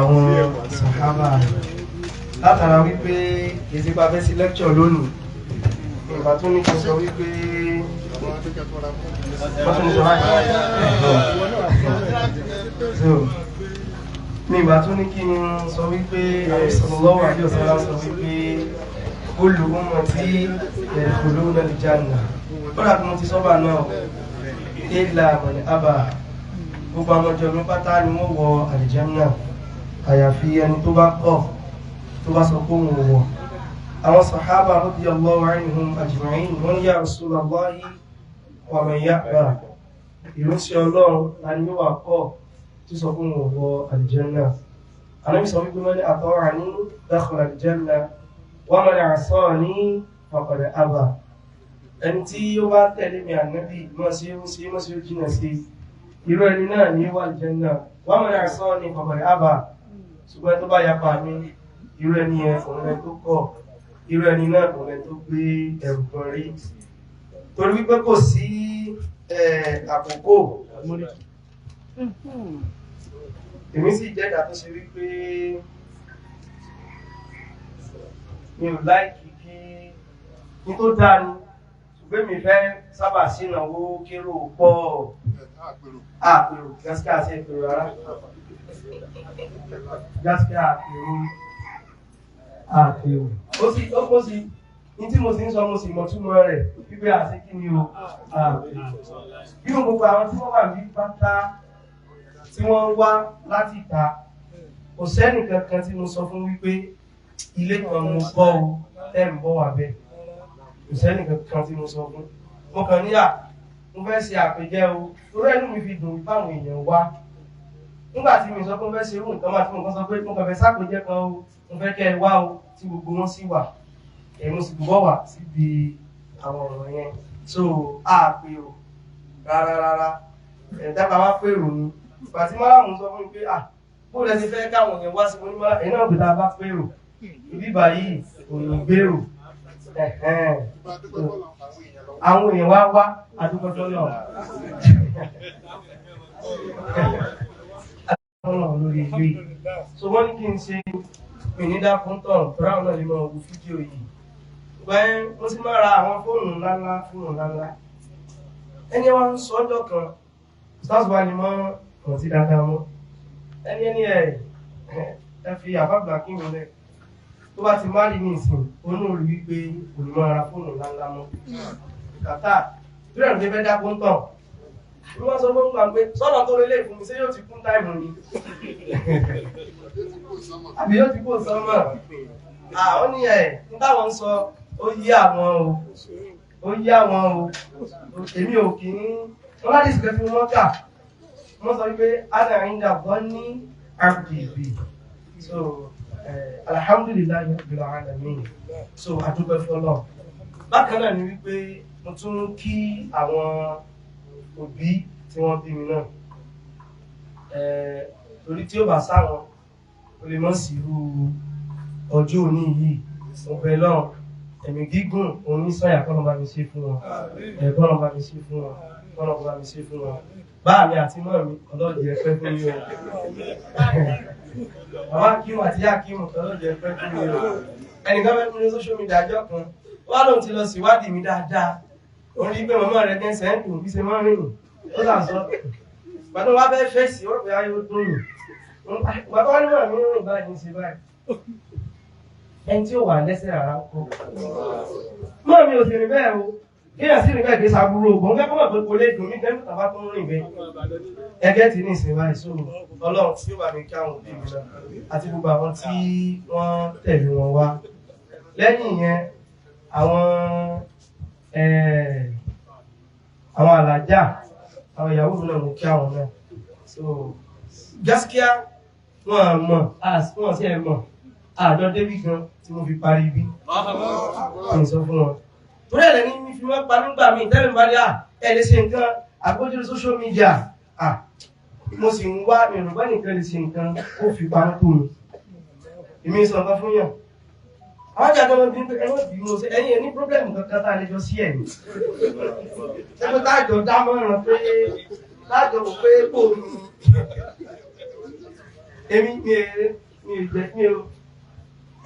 àwọn sàhábà rẹ̀. Látara wípé ìsìnkú abẹ́ sí lecture lónìí, ìgbà tó ní kí n sọ wípé wọ́n tún ní sọ báyìí. So, ní ìgbà tó ní kí n sọ wípé sallallahu alaihi wasallam sọ wípé kullu ummati yadkhuluna al-janna. Ó dàbí mo ti sọ́bà náà illa man aba. Gbogbo àwọn ọjọ́ mi pátá ni wọ́n wọ àlìjánà, àyàfi ẹni tó bá kọ̀, tó bá sọ pé òun ò wọ̀. Àwọn sàhábà radiyallahu anhum ajma'in wọ́n ní ya Rasulallahi wa man ya'ba. Ìrúsí Ọlọ́run la ní wà kọ̀ tó sọ pé òun ò wọ àlìjánà. Ànábì sọ wípé man ata'ani dakhala al-janna wa man 'asani faqad aba. Ẹni tí ó bá tẹ̀lé mi Ànábì mọ́ sí ó sí mọ́ sí ó jìnà sí, irú ẹni náà ní wà àlìjánà. Wa man 'asani faqad aba. Ṣùgbọ́n tó bá yapa mi, irú ẹni yẹn òun ẹni tó kọ̀, irú ẹni náà òun ẹni tó gbé ẹrù kan rí. Torí wípé kò sí àkókò. Èmi sì jẹ́ ìdá tó ṣe wípé mi ò láìkí kí ní tó dáa ni, ṣùgbọ́n mi fẹ́ sábà sínàwó kérò pọ̀ àpèrò gásíkà àti ìpèrò rárá. Gásíkà àpèrò àpèrò. Ó sì ó kó sí ní tí mo sì ń sọ, mo sì mọ̀ túmọ̀ rẹ̀ wípé àti kí ni o àpèrò. Bí gbogbo àwọn tí wọ́n wà ní pátá tí wọ́n wá láti ìta, kò sẹ́nì kankan tí mo sọ fún wípé ilé kan mo kọ́ o tẹ́ ń bọ̀ wá bẹ́ẹ̀. Kò sẹ́nì kankan tí mo sọ fún. Mo kàn níyà mo fẹ́ ṣe àpèjẹ o, torí ẹnu mi fi dùn báwọn èèyàn wá. Nígbà tí mi sọ pé mo fẹ́ ṣe irú nǹkan máa tí mo kàn sọ pé mo kàn fẹ́ ṣàpèjẹ kan o, mo fẹ́ kẹ́ ẹ wá o, tí gbogbo wọn sì wà. Èmi sì gbọ́ wà síbi àwọn ọ̀rọ̀ yẹn. So a pè o rárá rárá. Ẹ̀dá bá wá pèrò ni. Ìgbà tí Málàmù sọ fún mi pé à bó lẹ ti fẹ́ káwọn yẹn wá sí mo ní Málàmù, ẹ̀yin náà gbé tá a bá pèrò. Ibi báyìí kò ní gbèrò. Àwọn èèyàn wá wá àdúgbò náà. Ọlọ́run lórí ilé. So wọ́n ní kí n ṣe mi ní dákun tán, torí àwọn náà lè máa wo fídíò yìí. Ìgbà yẹn mo sì máa ra àwọn fóònù ńláńlá, fóònù ńláńlá. Ẹni wá ń sọ ọjọ́ kan, stars wa ni mọ́ rántí dáadáa mọ́. Ẹni ẹni ẹ̀ ẹ fi àbábà kí mi lẹ̀. Tó bá ti má rí ní ìsìn, onú rí wípé kò ní máa ra fóònù ńláńlá mọ́. Kàtà, torí ẹ̀rù ti fẹ́ dákun tán. Bí wọ́n sọ fún mi pé sọ́nà tó lélẹ̀ fún mi, ṣé yóò ti kún táìmù ni? Àbí yóò ti kó sánmọ̀? Àwọn ní ẹ̀ ní táwọn ń sọ, ó yí àwọn o, ó yí àwọn o, èmi ò kì í. Wọ́n láti ìsìnkẹ́ tí wọ́n kà, wọ́n sọ wípé ana inda dhanni abdi bi. So, alhamdulillahi rabbil alamin. So, àdúpẹ́ fọ́lọ́run. Bákan náà ni wípé mo tún kí àwọn òbí tí wọ́n bí mi náà. Torí tí ó bá sáwọn, ó lè mọ́ sí irú ọjọ́ òní yìí. Mo bẹ̀ lọ́run, ẹ̀mí gígùn onísànyà kọ́nà bá mi ṣe fún wọn. Kọ́nà bá mi ṣe fún wọn. Kọ́nà bá mi ṣe fún wọn. Bá mi àti mọ́ mi, ọlọ́jẹ̀ ẹ pẹ́ fún mi o. Bàbá Akímù àti ìyá Akímù, ọlọ́jẹ̀ ẹ pẹ́ fún mi o. Ẹnìkan fẹ́ fún mi ní social media ọjọ́ kan, wá lóun ti lọ síwádìí mi dáadáa. Ó rí pé màmá rẹ̀ gẹ́sẹ̀ ń dùn bí ṣe máa ń rìn. Ó là sọ. Ìgbà tó wá fẹ́ fèsì, ó rò pé ayé ó dùn yìí. Ìgbà tó wá ní màmá mi ń rìn báyìí ń ṣe báyìí. Ẹni tí ó wà lẹ́sẹ̀ rárá ń kọ́. Mọ́ mi ò sì rìn bẹ́ẹ̀ o. Kéèyàn sì rìn bẹ́ẹ̀ kì í ṣàbúrò o. Òun fẹ́ kọ́ mọ̀ pé kò lè dùn mí kẹ́mi tàbá tó ń rìn bẹ́ẹ̀. Ẹgẹ́ ti ní ìsìn báyìí sóò. Ọlọ́run tí ó bá mi kí àwọn òbí mi náà àti gbogbo àwọn tí wọ́n tẹ̀lé wọn wá. Lẹ́yìn ìyẹn, àwọn alájà, àwọn ìyàwó mi náà mú kí àwọn náà. So, gaskiya wọ́n mọ̀, wọ́n sì ẹ̀ mọ̀, àjọ débì gan tí mo fi parí ibi. Kí n sọ fún wọn. Torí ẹ̀rẹ́ ní mi fi wọ́n pa nígbà míì, tẹ́lẹ̀ mi bá dé à, ẹ lè ṣe nǹkan àgbójú social media. À, mo sì ń wá Yorùbá nìkan lè ṣe nǹkan kó fi pamọ́ tó mi. Èmi sọ nǹkan fún yàn. Àwọn àjà kan bí pé ẹ̀wọ̀n bí mo ṣe ẹ̀yin ní pírọ́blẹ̀mù kankan tá a lè jọ sí ẹ̀yìn. Ṣé pé táàjọ dámọ̀ràn pé táàjọ wò pé kò ní. Èmi mi ò jẹ mi ò.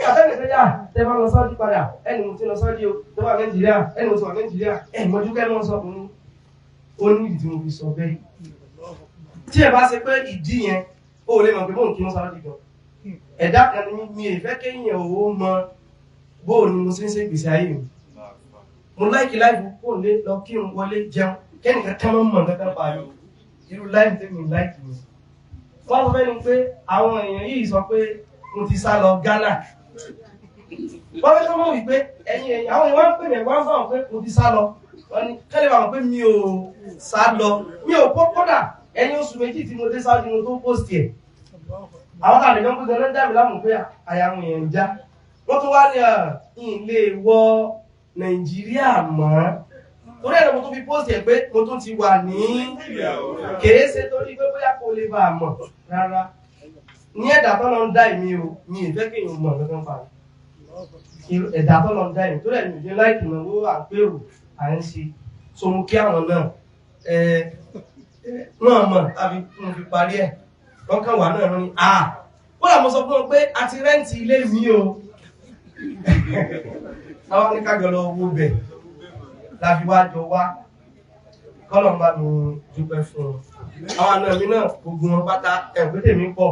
Àtẹ́lẹ̀ sẹ́yà tẹ́ bá lọ sọ́ọ́dí padà ẹni mo ti lọ sọ́ọ́dí o tó wà Nàìjíríà ẹni mo ti wà Nàìjíríà ẹ̀ mọ́jú kẹ́ mọ́ sọ fún mi. Ó ní ìdí tí mo fi sọ bẹ́ẹ̀. Tí ẹ bá ṣe pé ìdí yẹn, ó lè mọ̀ pé mò ń kí ń sọ́ọ́dí gan. Ẹ̀dá kan ni mi ì fẹ́ kéèyàn ò mọ bóò ni mo ṣe ń ṣe ìgbésí ayé mi. Mo láìkí láìfù kó lè lọ kí n wọlé jẹun kẹ́nìkan kẹ́ mọ́ mọ̀ nǹkan kan pa mi. Irú láìfù tèmi láìkí mi. Wọ́n sọ fẹ́ ni pé àwọn èèyàn yìí sọ pé mo ti sá lọ Ghana. Wọ́n fẹ́ kọ́ mọ̀ wípé ẹ̀yin èèyàn àwọn èèyàn wá ń pè mí wọ́n sọ̀rọ̀ pé mo ti sá lọ. Wọ́n ní kẹ́lẹ́ bá wọn pé mi ò sá lọ. Mi ò kó kódà ẹ̀yin oṣù méjì tí mo dé Saudi mo tó post ẹ̀. Àwọn àlejò ń pè gan-an dá mi láàmú pé àyà àwọn èèyàn ń já. Wọ́n tún wá ní ilé wọ Nàìjíríà mọ́. Torí ẹ̀rọ mo tún fi post ẹ̀ pé mo tún ti wà ní kèé ṣe torí pé bóyá kò lè bá a mọ̀ rárá. Ní ẹ̀dá tó lọ ń dá èmi o, mi ì fẹ́ kéèyàn mọ̀ nǹkan pa mi. Ẹ̀dá tó lọ ń dá èmi torí ẹ̀mí ò jẹ́ láìkì náwó àpérò à ń ṣe. So mo kí àwọn náà náà mọ̀ tàbí mo fi parí ẹ̀. Wọ́n kàn wà náà ní à. Kódà mo sọ fún wọn pé a ti rẹ́ǹtì ilé mi o. Àwọn ní kájọ lọ wo bẹ̀ la fi wá jọ wá. Kọ́lọ̀ ń bá mi dúpẹ́ fún wọn. Àwọn àna mi náà gbogbo wọn pátá ẹ̀gbẹ́ tèmi pọ̀.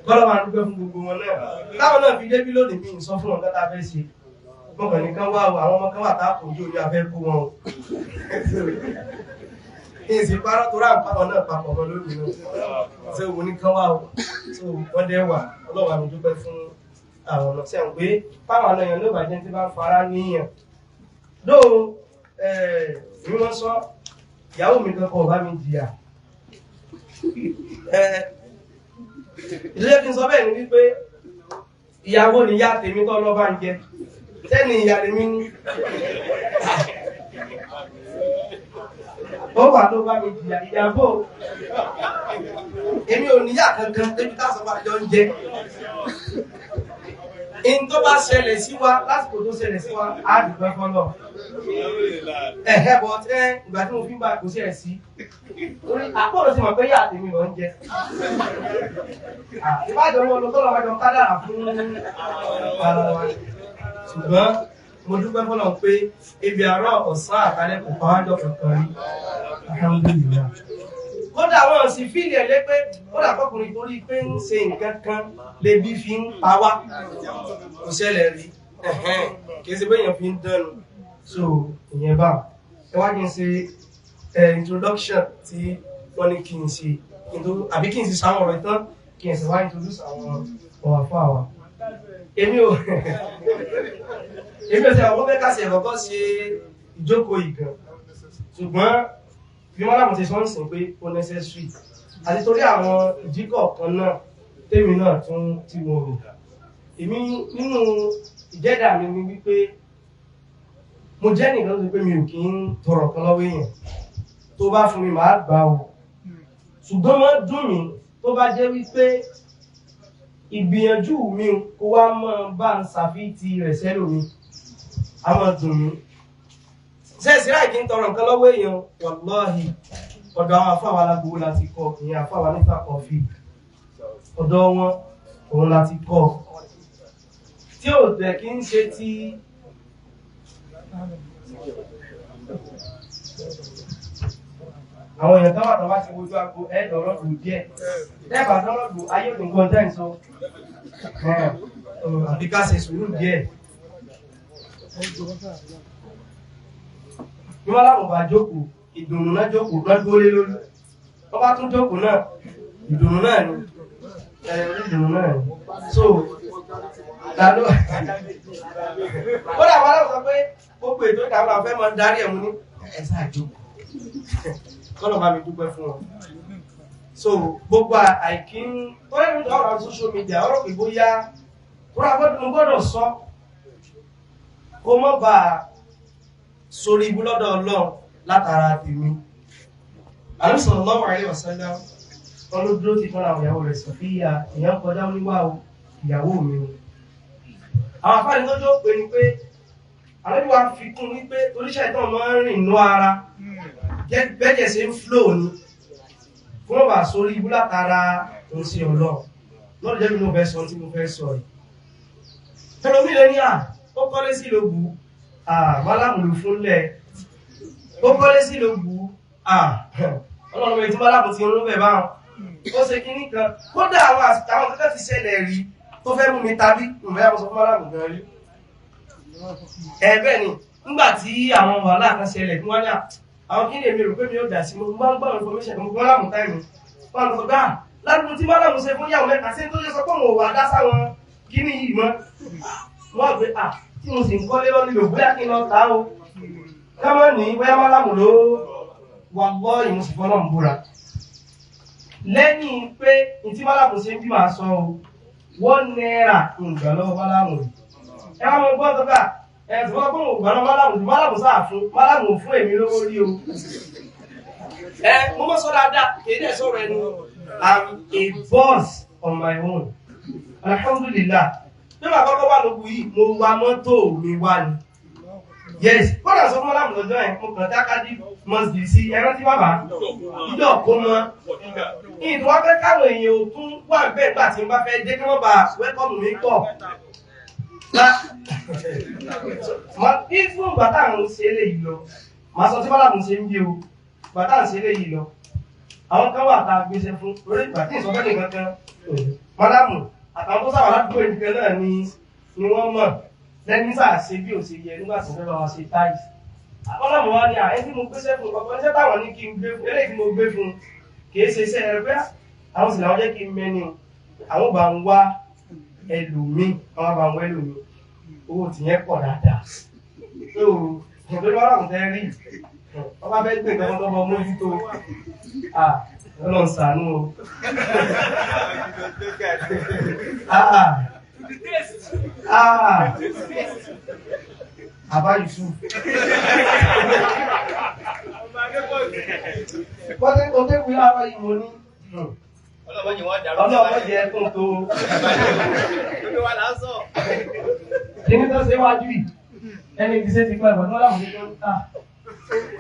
Kọ́lọ̀ máa dúpẹ́ fún gbogbo wọn náà. Táwọn náà fi débí lónìí mi ń sọ fún wọn kátà fẹ́ ṣe. Mo kàn ní kán wá o, àwọn ọmọ kan wà tá a kò jó ní abẹ́ kó wọn o. Èsì parọ́ tó rà pàwọn náà papọ̀ mọ́ lónìí náà. Ṣé òun ní kán wá o? Ṣé wọ́n dẹ́ wà? Ọlọ́run àmì dúpẹ́ fún àwọn ọ̀nà. Ṣé àwọn pé fáwọn àna yẹn ló bàjẹ́ tí bá ń fara níyàn. Dóò mi wọ́n sọ, ìyàwó mi kankan ò bá mi jìyà. Ìdílé fi sọ bẹ́ẹ̀ ni wípé ìyàwó ni ìyá tèmi tọ́ lọ́ bá ń jẹ. Sẹ́ni ìyá lèmi ní. Ó wà ló bá mi jìyà ìyàwó. Èmi ò níyà kankan débi táṣọ bá jọ ń jẹ. In tó bá ṣẹlẹ̀ sí wa lásìkò tó ṣẹlẹ̀ sí wa á dùpẹ́ fọ́lọ́. Ẹ̀hẹ́ bọ̀ ẹ́ ìgbà tí mo fi ń bá kò sí ẹ̀ sí. Torí àpòrò ti mọ̀ pé yà tèmi lọ ń jẹ. Ìbájọ́ wọn lọ tọ́lọ́ wájọ kádàrà fún ara wa. Ṣùgbọ́n mo dúpẹ́ fọ́lọ́ pé ebi àárọ̀ ọ̀sán àtàlẹ́ kò pa wájọ kankan rí. Alhamdulillah. Kódà wọn sì fíìlì ẹ̀ lé pé kódà kọkùnrin torí pé ń ṣe nǹkan kan lebi fi ń pa wá. Kò ṣẹlẹ̀ rí. Kì í ṣe pé èèyàn fi ń dánu. So ìyẹn bá ẹ wá kí n ṣe introduction tí wọ́n ní kí n ṣe àbí kí n ṣe sáwọn ọ̀rọ̀ ìtàn kí n ṣe wá introduce àwọn ọ̀wà fún àwa. Èmi ò ṣe àwọn fẹ́ ká ṣe ẹ̀kọ́kọ́ ṣe ìjókòó ìgàn ṣùgbọ́n bí wọ́n láwọn ti sọ ń sìn pé ó necessary àti torí àwọn ìdíkọ̀ kan náà tèmi náà tún tí mo rò. Èmi nínú ìjẹ́dà mi ni wípé mo jẹ́ nìkan tó ṣe pé mi ò kí ń tọrọ kan lọ́wọ́ èèyàn. Tó bá fún mi màá gbà o. Ṣùgbọ́n wọ́n dùn mí tó bá jẹ́ wípé ìgbìyànjú mi kó wá mọ́ bá ń ṣàfihàn rẹ̀ sẹ́lòmí. A máa dùn mí. Ṣé láì kí ń tọrọ nǹkan lọ́wọ́ èèyàn? Wàláhì ọ̀dọ̀ àwọn àfáwà alágbowó láti kọ́, ìyẹn àfáwà nípa kọfí. Ọ̀dọ̀ wọn òun láti kọ́. Tí ò dẹ̀ kí ń ṣe ti àwọn èèyàn tó wà tó bá ti wojú aago ẹ̀ẹ́dọ̀rọ̀dù díẹ̀. Lẹ́bàá dọ́rọ̀dù ayé òní nǹkan jẹ́ ìsọ. Àbí ká ṣe sùúrù díẹ̀. Bí wọ́n láwọn bá jókòó, ìdùnnú náà jókòó náà dúró lé lórí. Wọ́n bá tún jókòó náà, ìdùnnú náà ni. Ìdùnnú náà ni. So, lálọ́. Kódà wọn láwọn sọ pé gbogbo ètò ìdààmú àwọn fẹ́ máa darí ẹ̀ mú ní ẹ sáà jókòó. Kọ́lọ̀ bá mi dúpẹ́ fún wọn. So, gbogbo àìkí ń torí ẹ̀mí ọ̀rọ̀ social media ọ̀rọ̀ pé bóyá tóra mo gbọ́dọ̀ sọ kó mọ́ bá a sórí ibú lọ́dọ̀ Ọlọ́run látara tèmi. Ànábì sallallahu alaihi wasallam wọn ló dúró ti fúnra àwọn ìyàwó rẹ̀ Sọfíyà ìyẹn kọjá oníwà o ìyàwó mi o. Àwọn afáàní tó jó pé ni pé Ànábì wa fi kún wípé oníṣẹ́ ìtàn máa ń rìn inú ara bẹ́jẹ̀ ṣe ń flow ni. Fún ọba sórí ibú látara ń ṣe ọlọ́ lọ́dọ̀ jẹ́ mi mo fẹ́ sọ tí mo fẹ́ sọ yìí. Ẹlòmí lè ní à ó kọ́lé sí lóbu málàmù ló fúnlẹ̀, ó kọ́lé sí lóbu ọlọ́run ètí málàmù ti rún bẹ̀ báwọn, ó ṣe kíní kan. Kódà àwọn àwọn kankan ti ṣẹlẹ̀ rí tó fẹ́ mú mi tàbí ìmọ̀ yà mo sọ fún málàmù gan rí. Ẹ bẹ́ẹ̀ ni nígbà tí àwọn wàhálà kan ṣẹlẹ̀ fún wọn ní àwọn kí ni èmi rò pé mi ò dà sí, mo máa ń gbọ́ information kan mo fún málàmù táìmù wọn lọ gbà ládùúgbò tí málàmù ṣe fún yàwó mẹ́ta sí tó ṣe sọ pé òun ò wà dá sáwọn kíní yìí mọ́. Wọ́n gbé à tí mo sì ń kọ́lé lọ nílò bóyá kí n lọ ta o kámọ́ ní bóyá málàmù ló wà lọ́ ìmúsùfọ́ náà ń búra. Lẹ́yìn pé ní tí málàmù ṣe ń bí màá sọ o, ₦1 ìgbà lọ́wọ́ málàmù rẹ̀. Ẹ wá mọ gbọ́ tọ́ka ẹ sọ pé òun gbà lọ́wọ́ málàmù rẹ̀, málàmù sáà fún málàmù fún èmi lówó rí o. Ẹ mo mọ̀ sọ dáadáa kì í dẹ̀ sọ̀rọ̀ ẹnu. I'm a boss on my own. Alhamdulillah. Bí màá kọ́kọ́ wà lóko yìí, mo wa mọ́tò mi wá ni. Yes, kọ́nà sọ fún mọ́lámù lọ́jọ́ yẹn, mo kàn dákàdí mọ́sìdì sí ẹran tí bàbá ìjọ kó mọ́. Ìtò wá fẹ́ káwọn èèyàn ò tún wà bẹ́ẹ̀ gbà tí n bá fẹ́ dé kí wọ́n bá wẹ́kọ̀mù mi pọ̀. Fún ìgbà tá à ń ṣe eléyìí lọ, màá sọ tí mọ́lámù ṣe ń bí o, ìgbà tá à ń ṣe eléyìí lọ. Àwọn kan wà tá a gbéṣẹ́ fún, orí ìgbà tí ìsọfẹ́ nìkan kan, mọ́lámù àtàwọn tó sáwà ládùúgbò ìdíkẹ náà ni wọ́n mọ̀ lẹ́ni sáà ṣe bí ò ṣe yẹ nígbà tí wọ́n bá wa ṣe táìsì. Mọ́lámù wa ni àyẹ́ tí mo gbéṣẹ́ fún ọ̀pọ̀ iṣẹ́ táwọn ní kí n gbé fún, eléyìí tí mo gbé fún kì í ṣe iṣẹ́ rẹ pé àwọn sì làwọn jẹ́ kí n mẹ́ni o, àwọn bá ń wá ẹlòmíì, àwọn bá ń wá ẹlòmíì, owó tìyẹn pọ̀ dáadáa. Tó o nítorí mọ́lámù tẹ́ rí, wọ́n bá fẹ́ gbé nǹkan tó bọ́ mójútó, Ọlọ́run ṣàánú o. Àbá Yusuf. Wọ́n tẹ́ tó tẹ́kù láàárọ̀ yìí mo ní. Ọlọ́mọ jẹ́ ẹkùn tó. Kí ní tó ṣe wájú yìí? Ẹni tí ṣe ti pẹ́ ìwọ̀n tó láwọn ní tó ń tà.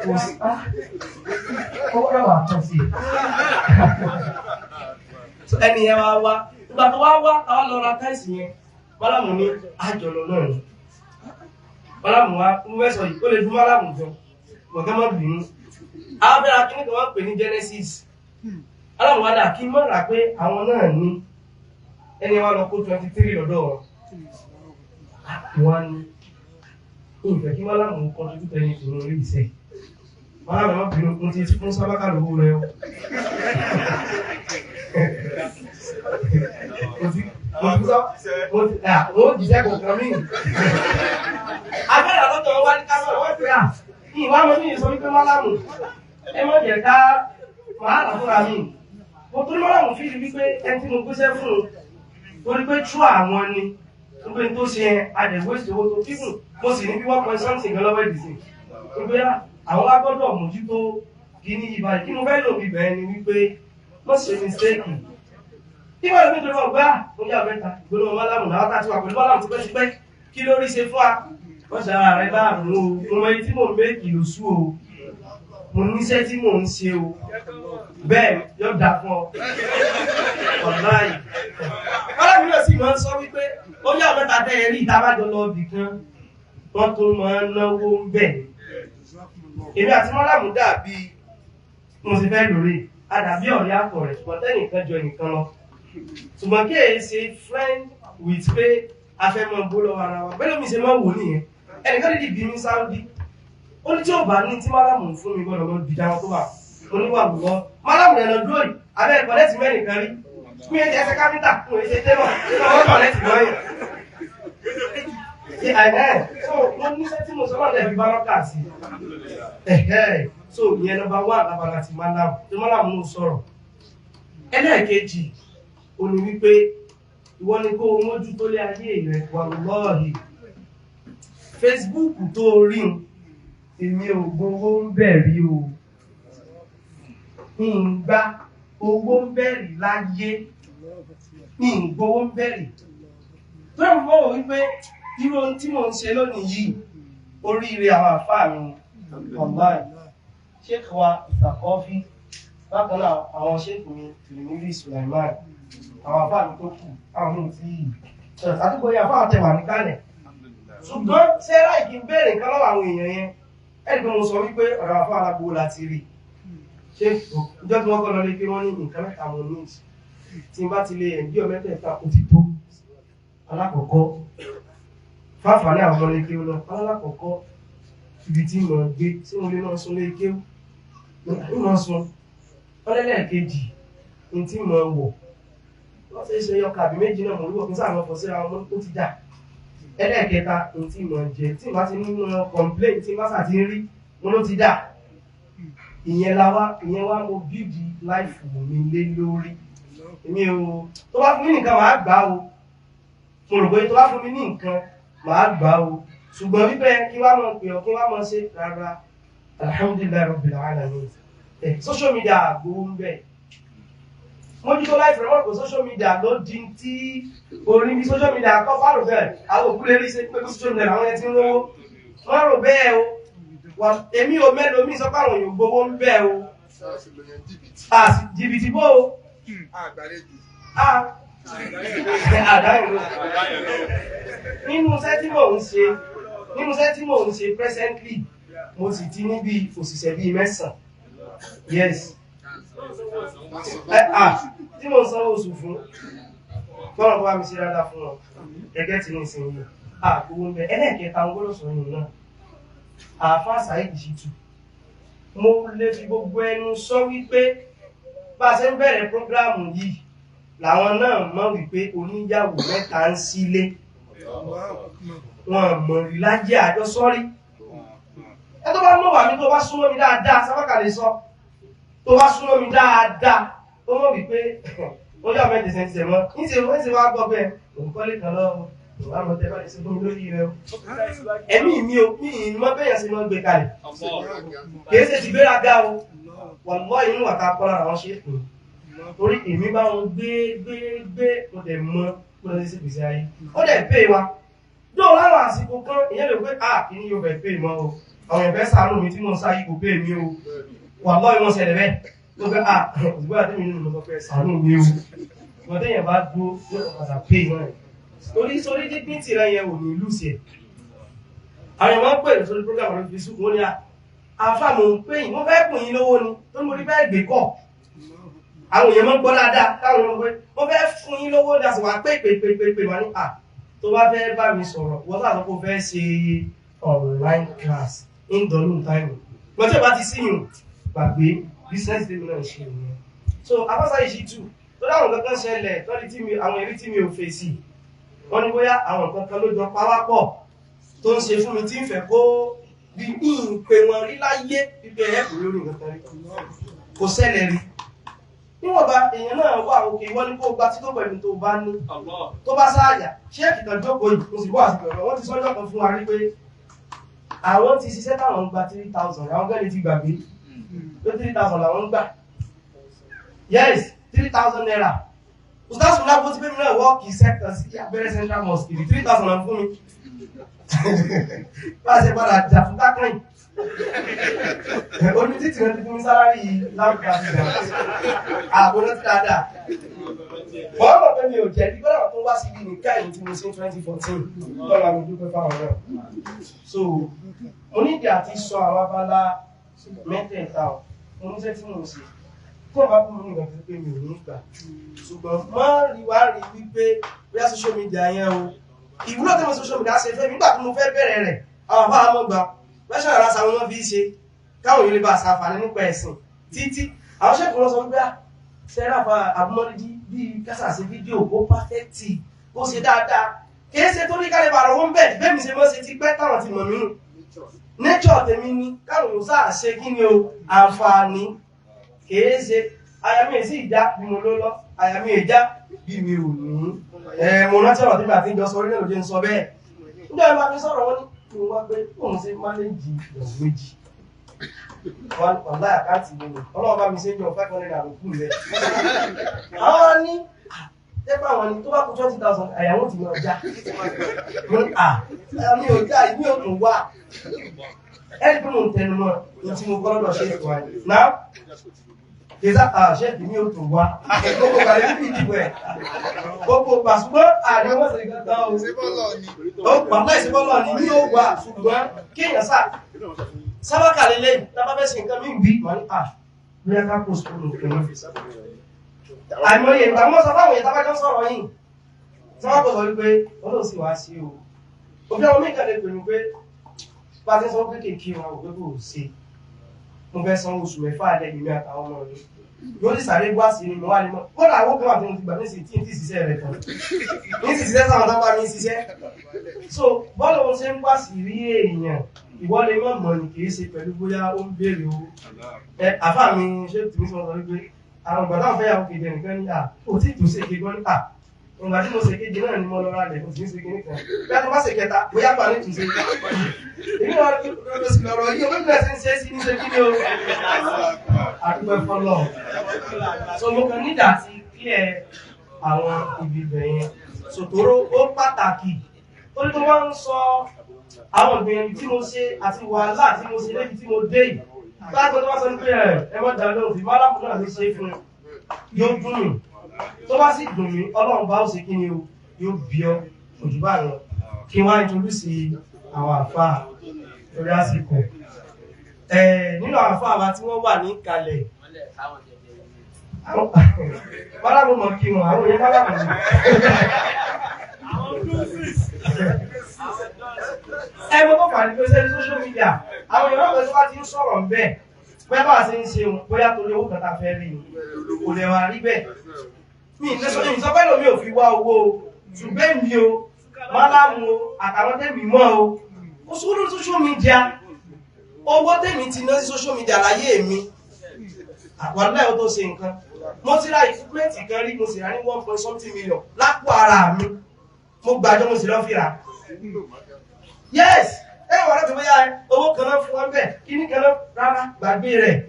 Kò sí. Ó gbọ́dọ̀ wà tán sí. Ẹni yẹn wá wá. Ìgbà tó wá wá, àwa lọ ra táìsì yẹn. Málàmù ní àjọlọ náà ni. Málàmù wa, mo fẹ́ sọ yìí, ó lè dún málàmù gan. Bọ̀gá má bínú. Abẹ́rẹ́ akíní kan wọ́n pè ní Genesis. Málàmù wa dà kí n mọ̀ rà pé àwọn náà ní. Ẹni wa lọ kó 23 lọ́dọ̀ wọn. Wọ́n ní ìfẹ́ kí málàmù contribute anything lórí ìṣe. Málàmù má bínú, mo ti fún sábàkà lówó rẹ o. Mo jíṣẹ́ kò kàn mí. Abẹ́rẹ́ àlọ́tọ̀ wá ní kámọ́ wọ́n pè à. Ìwà mọ́ ní ìsọ wípé málàmù. Ẹ má jẹ́ ká máa rà fúnra mi. Mo torí málàmù fi rí wípé ẹni tí mo gbéṣẹ́ fún un. Torí pé tú àwọn ni. Wípé tó ṣe adẹ̀wé ìṣòwò tó kíkùn. Mo sì ní bí 1 point something gan lọ́wọ́ ìdìsìn. Wípé àwọn wá gbọ́dọ̀ mójútó kíní ìbàdí. Kí mo fẹ́ lò bíbẹ̀ ni wípé wọ́n ṣe mistake. Kí wọ́n lè fi ọgbà oúnjẹ àbẹ́ta ìgbóná málàmù náà tá ti wà pẹ̀lú málàmù tipẹ́tipẹ́ kí ló rí ṣe fún wa. Wọ́n ṣe ara rẹ̀ láàrùn o, mo mọ iye tí mò ń méèkì lóṣù o, mo níṣẹ́ tí mò ń ṣe o, bẹ́ẹ̀ yóò dà fún ọ. Ọ̀láyì. Málàmù náà sì máa ń sọ wípé oúnjẹ àbẹ́ta tẹ́ ẹ rí ìta bá jọ lọ ibì kan, wọ́n tún máa ń náwó ń bẹ̀. Èmi àti málàmù dàbí mo sì fẹ́ lórí àdàbí ọ̀rẹ́ àtọ̀ rẹ̀ ṣùgbọ́n tẹ́nìkan jọ ẹnìkan lọ. Ṣùgbọ́n kí èyí ṣe friend with pé a fẹ́ mọ bó lọ́wọ́ ara wa bẹ́ẹ̀ lómi ṣe máa wò nìyẹn. Ẹnìkan dídì bí mi Sáúdí, ó ní tí ò bá ní tí málàmù fún mi gbọ́dọ̀ lọ dìjà wọn tó wà. Mo ní wà lọ́ málàmù rẹ̀ lọ dúró yìí abẹ́ ẹ̀kọ́ lẹ́tì mẹ́rin kan rí mi ẹ̀ ṣe káfíńtà mo ṣe tẹ́lọ̀ ọwọ́ kan lẹ́tì mọ́yìn. So mo níṣẹ́ tí mo sọ náà lẹ́ẹ̀fi bárọ́kà sí. So ìyẹn nọ́mbà 1 lábala ti málàmù tí málàmù ń sọ̀rọ̀. Ẹlẹ́ẹ̀kejì ó ní wípé ìwọ ni kó o mójú tó lé ayé rẹ wàlúwọ́ọ̀hì. Facebook tó rí n èmi ò gbowó ń bẹ̀rí o, ń gbá owó ń bẹ̀rí láyé, ń gbowó ń bẹ̀rí. Tó ń fọwọ́ wípé irú ohun tí mò ń ṣe lónìí yìí oríire àwọn àfáà mi online. Sheikh wa Ìsàkọ́fí Bákan náà àwọn ṣéèkù mi Tìrìmírí Sulaiman, àwọn àfáà mi tó kù, àwọn míì tí àdúgbò yẹn àfáà tẹwà ní kálẹ̀. Ṣùgbọ́n sẹ́rà ìkí ń béèrè nǹkan lọ́wọ́ àwọn èèyàn yẹn, ẹ̀rí pé mo sọ wípé ọ̀rọ̀ àfáà alágbó la ti rí. Ṣé ìjọ tí wọ́n kọ́ lọ lé pé wọ́n ní nǹkan mẹ́ta mo ní tí n bá ti lè ẹ̀ndí ọ̀mẹ́tẹ̀ẹ̀ta ó ti tó. Alákọ̀ọ́kọ́ fáfàní àwọn ọmọ lé kéwú lọ, alákọ̀ọ́kọ́ ibi tí mo gbé tí mo lè máa sun lé kéwú ní máa sun. Ọlẹ́lẹ́ẹ̀kejì ní tí mo wọ̀ wọ́n ṣe é ṣe ọkà àbí méjì náà mo rí wọ̀ kí n sáà mọ́ fọ́ síra wọn ó ti dà. Ẹlẹ́ẹ̀kẹta ní tí mo jẹ tí n bá ti ní mo complain tí n bá sà ti ń rí mo ló ti dà. Ìyẹn la wá ìyẹn wá mo build life mi lé lórí. Èmi ò tó bá fún mi nìkan màá gbà o, mo rò pé tó bá fún mi ní nǹkan màá gbà o, ṣùgbọ́n wípé kí wá mọ̀ pé ọ kí wá mọ̀ ṣe rárá. Alhamdulillahi rabbil alamin. Social media gbowó ń bẹ̀. Mójútó láìpẹ́ wọ́n kò social media ló di tí orí bí social media kọ́ bá rò bẹ́ẹ̀ àwọn òkú lè rí ṣe pé social media làwọn ẹni tí ń rówó. Wọ́n rò bẹ́ẹ̀ o, èmi ò mẹ́lòó mi sọ pé àwọn èèyàn gbowó ń bẹ̀ o. Jìbìtì bó o. Nínú iṣẹ́ tí mò ń ṣe, nínú iṣẹ́ tí mò ń ṣe presently, mo sì ti ní bí òṣìṣẹ́ bíi 9. Yes. Tí mo ń sanwó oṣù fún, kọ́nà kó bá mi ṣe dáadáa fún wọn, gẹ́gẹ́ tí ní ìsinyìí. Àgbowó ń bẹ. Ẹlẹ́ẹ̀kẹta ń gbọ́dọ̀ sọ yìí náà. Àáfàá Saheed Shittu, mo lè fi gbogbo ẹnu sọ wípé bá a ṣe ń bẹ̀rẹ̀ prógráàmù yìí làwọn náà mọ̀ wípé oníyàwó 3 ń sílé. Wọn mọ̀ rí láyé àjọ sọ́rí. Ẹ tó bá mọ̀ wà mí tó bá súnmọ́ mi dáadáa, sábàkà lè sọ. Tó bá súnmọ́ mi dáadáa, ó mọ̀ wípé ó yà mẹ́tẹ̀ sẹ́ńtẹ̀ mọ́. Níṣẹ́ wọ́n ṣe wá gbọ́ pé òun kọ́lé kan lọ́wọ́, òun á mọ̀ tẹ́ bá lè ṣe fún mi lórí rẹ o. Ẹ̀mí mi ò mi ì mọ̀ bẹ́yẹn ṣe mọ́ gbé kalẹ̀. Kìí ṣe ti gbéraga o. Wallahi inú àtà kọ́ lára wọn ṣe é kùn. Torí èmi bá wọn gbé gbé gbé mo dẹ̀ mọ mo lọ sí ìgbésí ayé. Ó dẹ̀ pè wa. Dóò láwọn àsìkò kan, ìyẹn lè pé à kí ni yóò fẹ́ pè mọ́ o. Àwọn ẹ̀fẹ́ ṣàánú mi tí mò ń sáyé kò pè mí o. Wallahi wọ́n ṣẹlẹ̀ bẹ́ẹ̀. Mo fẹ́ à òṣùgbọ́n àti mi nínú mo sọ pé ṣàánú mi o. Ìwọ̀n téèyàn bá dúró yóò padà pè náà. Torí sórí dignity rẹ yẹn ò ní lùsì ẹ̀. Àwọn èèyàn máa ń pè sórí program lórí Facebook wọ́n ní à àfà mò ń pè yín, wọ́n fẹ́ pè yín lówó ni, tó ní mo rí fẹ́ gbé kọ̀. Àwọn èèyàn máa ń gbọ́ dáadáa táwọn èèyàn pé wọ́n fẹ́ fún yín lówó ní àsìkò àpé pé pé pé pé wọ́n ní à tó bá fẹ́ bá mi sọ̀rọ̀ wọ́n sáà sọ pé ó fẹ́ ṣe online class ń dọ̀lú táìmù. Wọ́n tí ò bá ti sí yùn gbàgbé business tèmi náà ṣe nìyẹn. So Àfáà Saheed Shittu tó dáhùn kankan ṣẹlẹ̀ tọ́lí tí mi àwọn èrí tí mi ò fèsì. Wọ́n ní bóyá àwọn nǹkan kan ló jọ pawápọ̀ tó ń ṣe fún mi tí ń fẹ́ kó bí ìpè wọn rí láyé wípé ẹ̀kú lórí nǹkan kan rí. Kò ṣẹlẹ̀ rí. Níwọ̀nba èèyàn náà wà òkè ìwọ ní kó gba tító pẹ̀lú tó bá ní. Tó bá sáàyà, ṣéèkì kan jókòó yìí, mo sì bọ́ àsìkò ọ̀rọ̀, wọ́n ti sọ́jọ́ kan fún wa rí pé àwọn ti ṣiṣẹ́ táwọn ń gba 3,000, àwọn gẹ́lẹ́ ti gbàgbé pé 3,000 làwọn ń gbà. Yes, 3,000 naira. Ustaz Mulabo ti pé mi náà wọ́ọ̀kì sẹ́kàn sí abẹ́rẹ́ Central Mosque, 3,000 náà fún mi. Bá a ṣe padà jà fún kákàyìn. Orí títì náà ti fún mi sálárì láwùjọ àti ìgbà. Ààbò náà ti dáadáa. Wọ́n mọ̀ pé mi ò jẹ̀bi kọ́lá tó wá síbi nìkan èyí tí mo ṣe ní 2014. Lọ́la mi dúpẹ́ fáwọn náà. So, mo ní ìdí àti sọ àwọn abala mẹ́tẹ̀ẹ̀ta ọ̀. Mo níṣẹ́ tí mo ń ṣe. Tí wọ́n bá fún mi ní ìgbà pé mi ò ní gbà. Ṣùgbọ́n má rí wá rí wípé bóyá social media yẹn o. Ìwúlò tí mo social media ṣe fẹ́ mi nígbà tí mo fẹ́ bẹ̀rẹ̀ rẹ̀, àwọn àbá àmọ́ gbà. Lọ́sàn àrà sáwọn wọn fi ṣe káwọn yìí lè bá ṣàǹfààní nípa ẹ̀sìn títí. Àwọn ṣẹ́kùn wọn sọ wípé Sẹ́ráfà Abúmọ́lídí bíi kásà ṣe fídíò kó pàfẹ́tì kó ṣe dáadáa. Kìí ṣe torí ká lè bàrọ̀ wọn bẹ̀ bẹ́ẹ̀ mi ṣe mọ́ ṣe ti pẹ́ táwọn ti mọ̀ mí nù. Nature tèmi ni káwọn yóò sáà ṣe kí ni o àǹfààní. Kìí ṣe àyà mi sì já bí mo ló lọ, àyà mi já bí mi ò ní. Mo rántí ọ̀rọ̀ tí mi àti ìjọ sọ orílẹ̀ òde ń sọ bẹ́ẹ̀. Níjọ́ ẹ máa fi sọ̀rọ̀ wọn ní kí wọ́n wá pé òun ṣe mánéjì ìyàwó méjì. Wàláhì àkáǹtì mi ni Ọlọ́run bá mi ṣe ń yọ 500 àròkù rẹ̀. Àwọn ní tẹ́pẹ́ àwọn ni tó bá kú 20,000 àyàwó ti máa já. Mo ní à mi ò já ìmí ò tún wà. Ẹni pé mo ń tẹnu mọ́ ní tí mo kọ́ lọ́dọ̀ ṣe ètò àyè. Náà Kìsà àṣẹ ìmí ò tó wá. Gbogbo gbà lè fi ìdìbò ẹ̀. Gbogbo gbà ṣùgbọ́n ààrẹ wọ́n sì gbọ́n o. Ó pàpá ìṣẹ́bọ́lọ̀ ni ní ó wà ṣùgbọ́n kéèyàn sá. Sábàkà lélẹ̀ tábà fẹ́ ṣe nǹkan mí wí. Màá ní à bóyá ká kó sùkúrù nǹkan. Àìmọye ìgbà mọ́ sọ fáwọn èèyàn tábà jọ sọ̀rọ̀ yìí. Sábà kò sọ wípé Ọlọ́run sì wá sí o. Òfin àwọn mí kan lè pè mí pé bá a ti ń sọ pé kèké wọn ò pé kò ṣe. Mo fẹ́ san oṣù mẹ́fà lẹ́yìn mi àtàwọn ọmọ mi. Yóò sì sáré wá sí ni mo wá lè mọ́. Kódà àwọn kan wà tí mo ti gbà nísìnyí tí n ti ṣiṣẹ́ rẹ̀ tán. Ní ti ṣiṣẹ́ sáwọn tó bá mi ṣiṣẹ́. So bọ́ọ̀lù ohun ṣe ń wá sí rí èèyàn ìwọ lè mọ̀ mọ̀ ní kì í ṣe pẹ̀lú bóyá ó ń béèrè owó. Ẹ àfà mi ṣé tèmi sọ sọ wípé àwọn ìgbà táwọn fẹ́ yàwó kejì ẹnìkan ní à ò tí ì tó ṣe kejì ní à ìgbà tí mo ṣe kejì náà ni mo lọ ra lẹ̀ mo sì ń ṣe kejì kan. Bí a tó bá ṣe kẹta bóyá pa ní tùṣe. Èmi náà lọ sí lọ́rọ̀ yìí òwe bẹ̀rẹ̀ sí ń ṣe sí ní ṣe kí ni o. Àdúgbò fọlọ́. So mo kàn nídà àti clear àwọn ibi ibẹ̀ yẹn. Sòtòrò ó pàtàkì. Torí tó wọ́n ń sọ àwọn ìgbìyànjú tí mo ṣe àti wàhálà tí mo ṣe débi tí mo dé yìí. Láti tó wá sọ pé ẹ má dá lóhùn fi málàmù náà ló ṣe é fún un. Yóò dùn mí. Tó bá sì dùn mí, Ọlọ́run bá ó ṣe kí ni o, yóò bí ọ ojú bá lọ. Kí wọ́n á introduce àwọn àfáà lórí àsìkò. Nínú àwọn àfáà wa tí wọ́n wà ní ìkàlẹ̀. Málàmù mọ̀ kí wọn, àwọn èèyàn málàmù ni. Ẹ gbogbo pàdé pé sẹ́ni social media, àwọn èèyàn náà tó bá ti ń sọ̀rọ̀ ń bẹ́ẹ̀, bóyá bá a ṣe ń ṣe wọn, bóyá torí owó kan tá a fẹ́ rí ni, kò lè wà rí bẹ́ẹ̀. Mi ì lẹ́sọ̀ ní sọ pé lómi ò fi wá owó o, ṣùgbọ́n èmi o, málàmù o, àtàwọn tẹ̀mí mọ́ o. Kò sówó lórí social media, owó tẹ̀mí ti ná sí social media láyé mi. Wàláhì ó tó ṣe nǹkan. Mo ti ra equipment kan rí, mo sì rà ní 1 point something million lápò ara mi. Mo gbàjọ́ mo sì lọ fi rà. Yes! Ẹ wà láti bóyá owó kan náà fún wọn bẹ́ẹ̀, kíní kan náà rárá gbàgbé rẹ̀.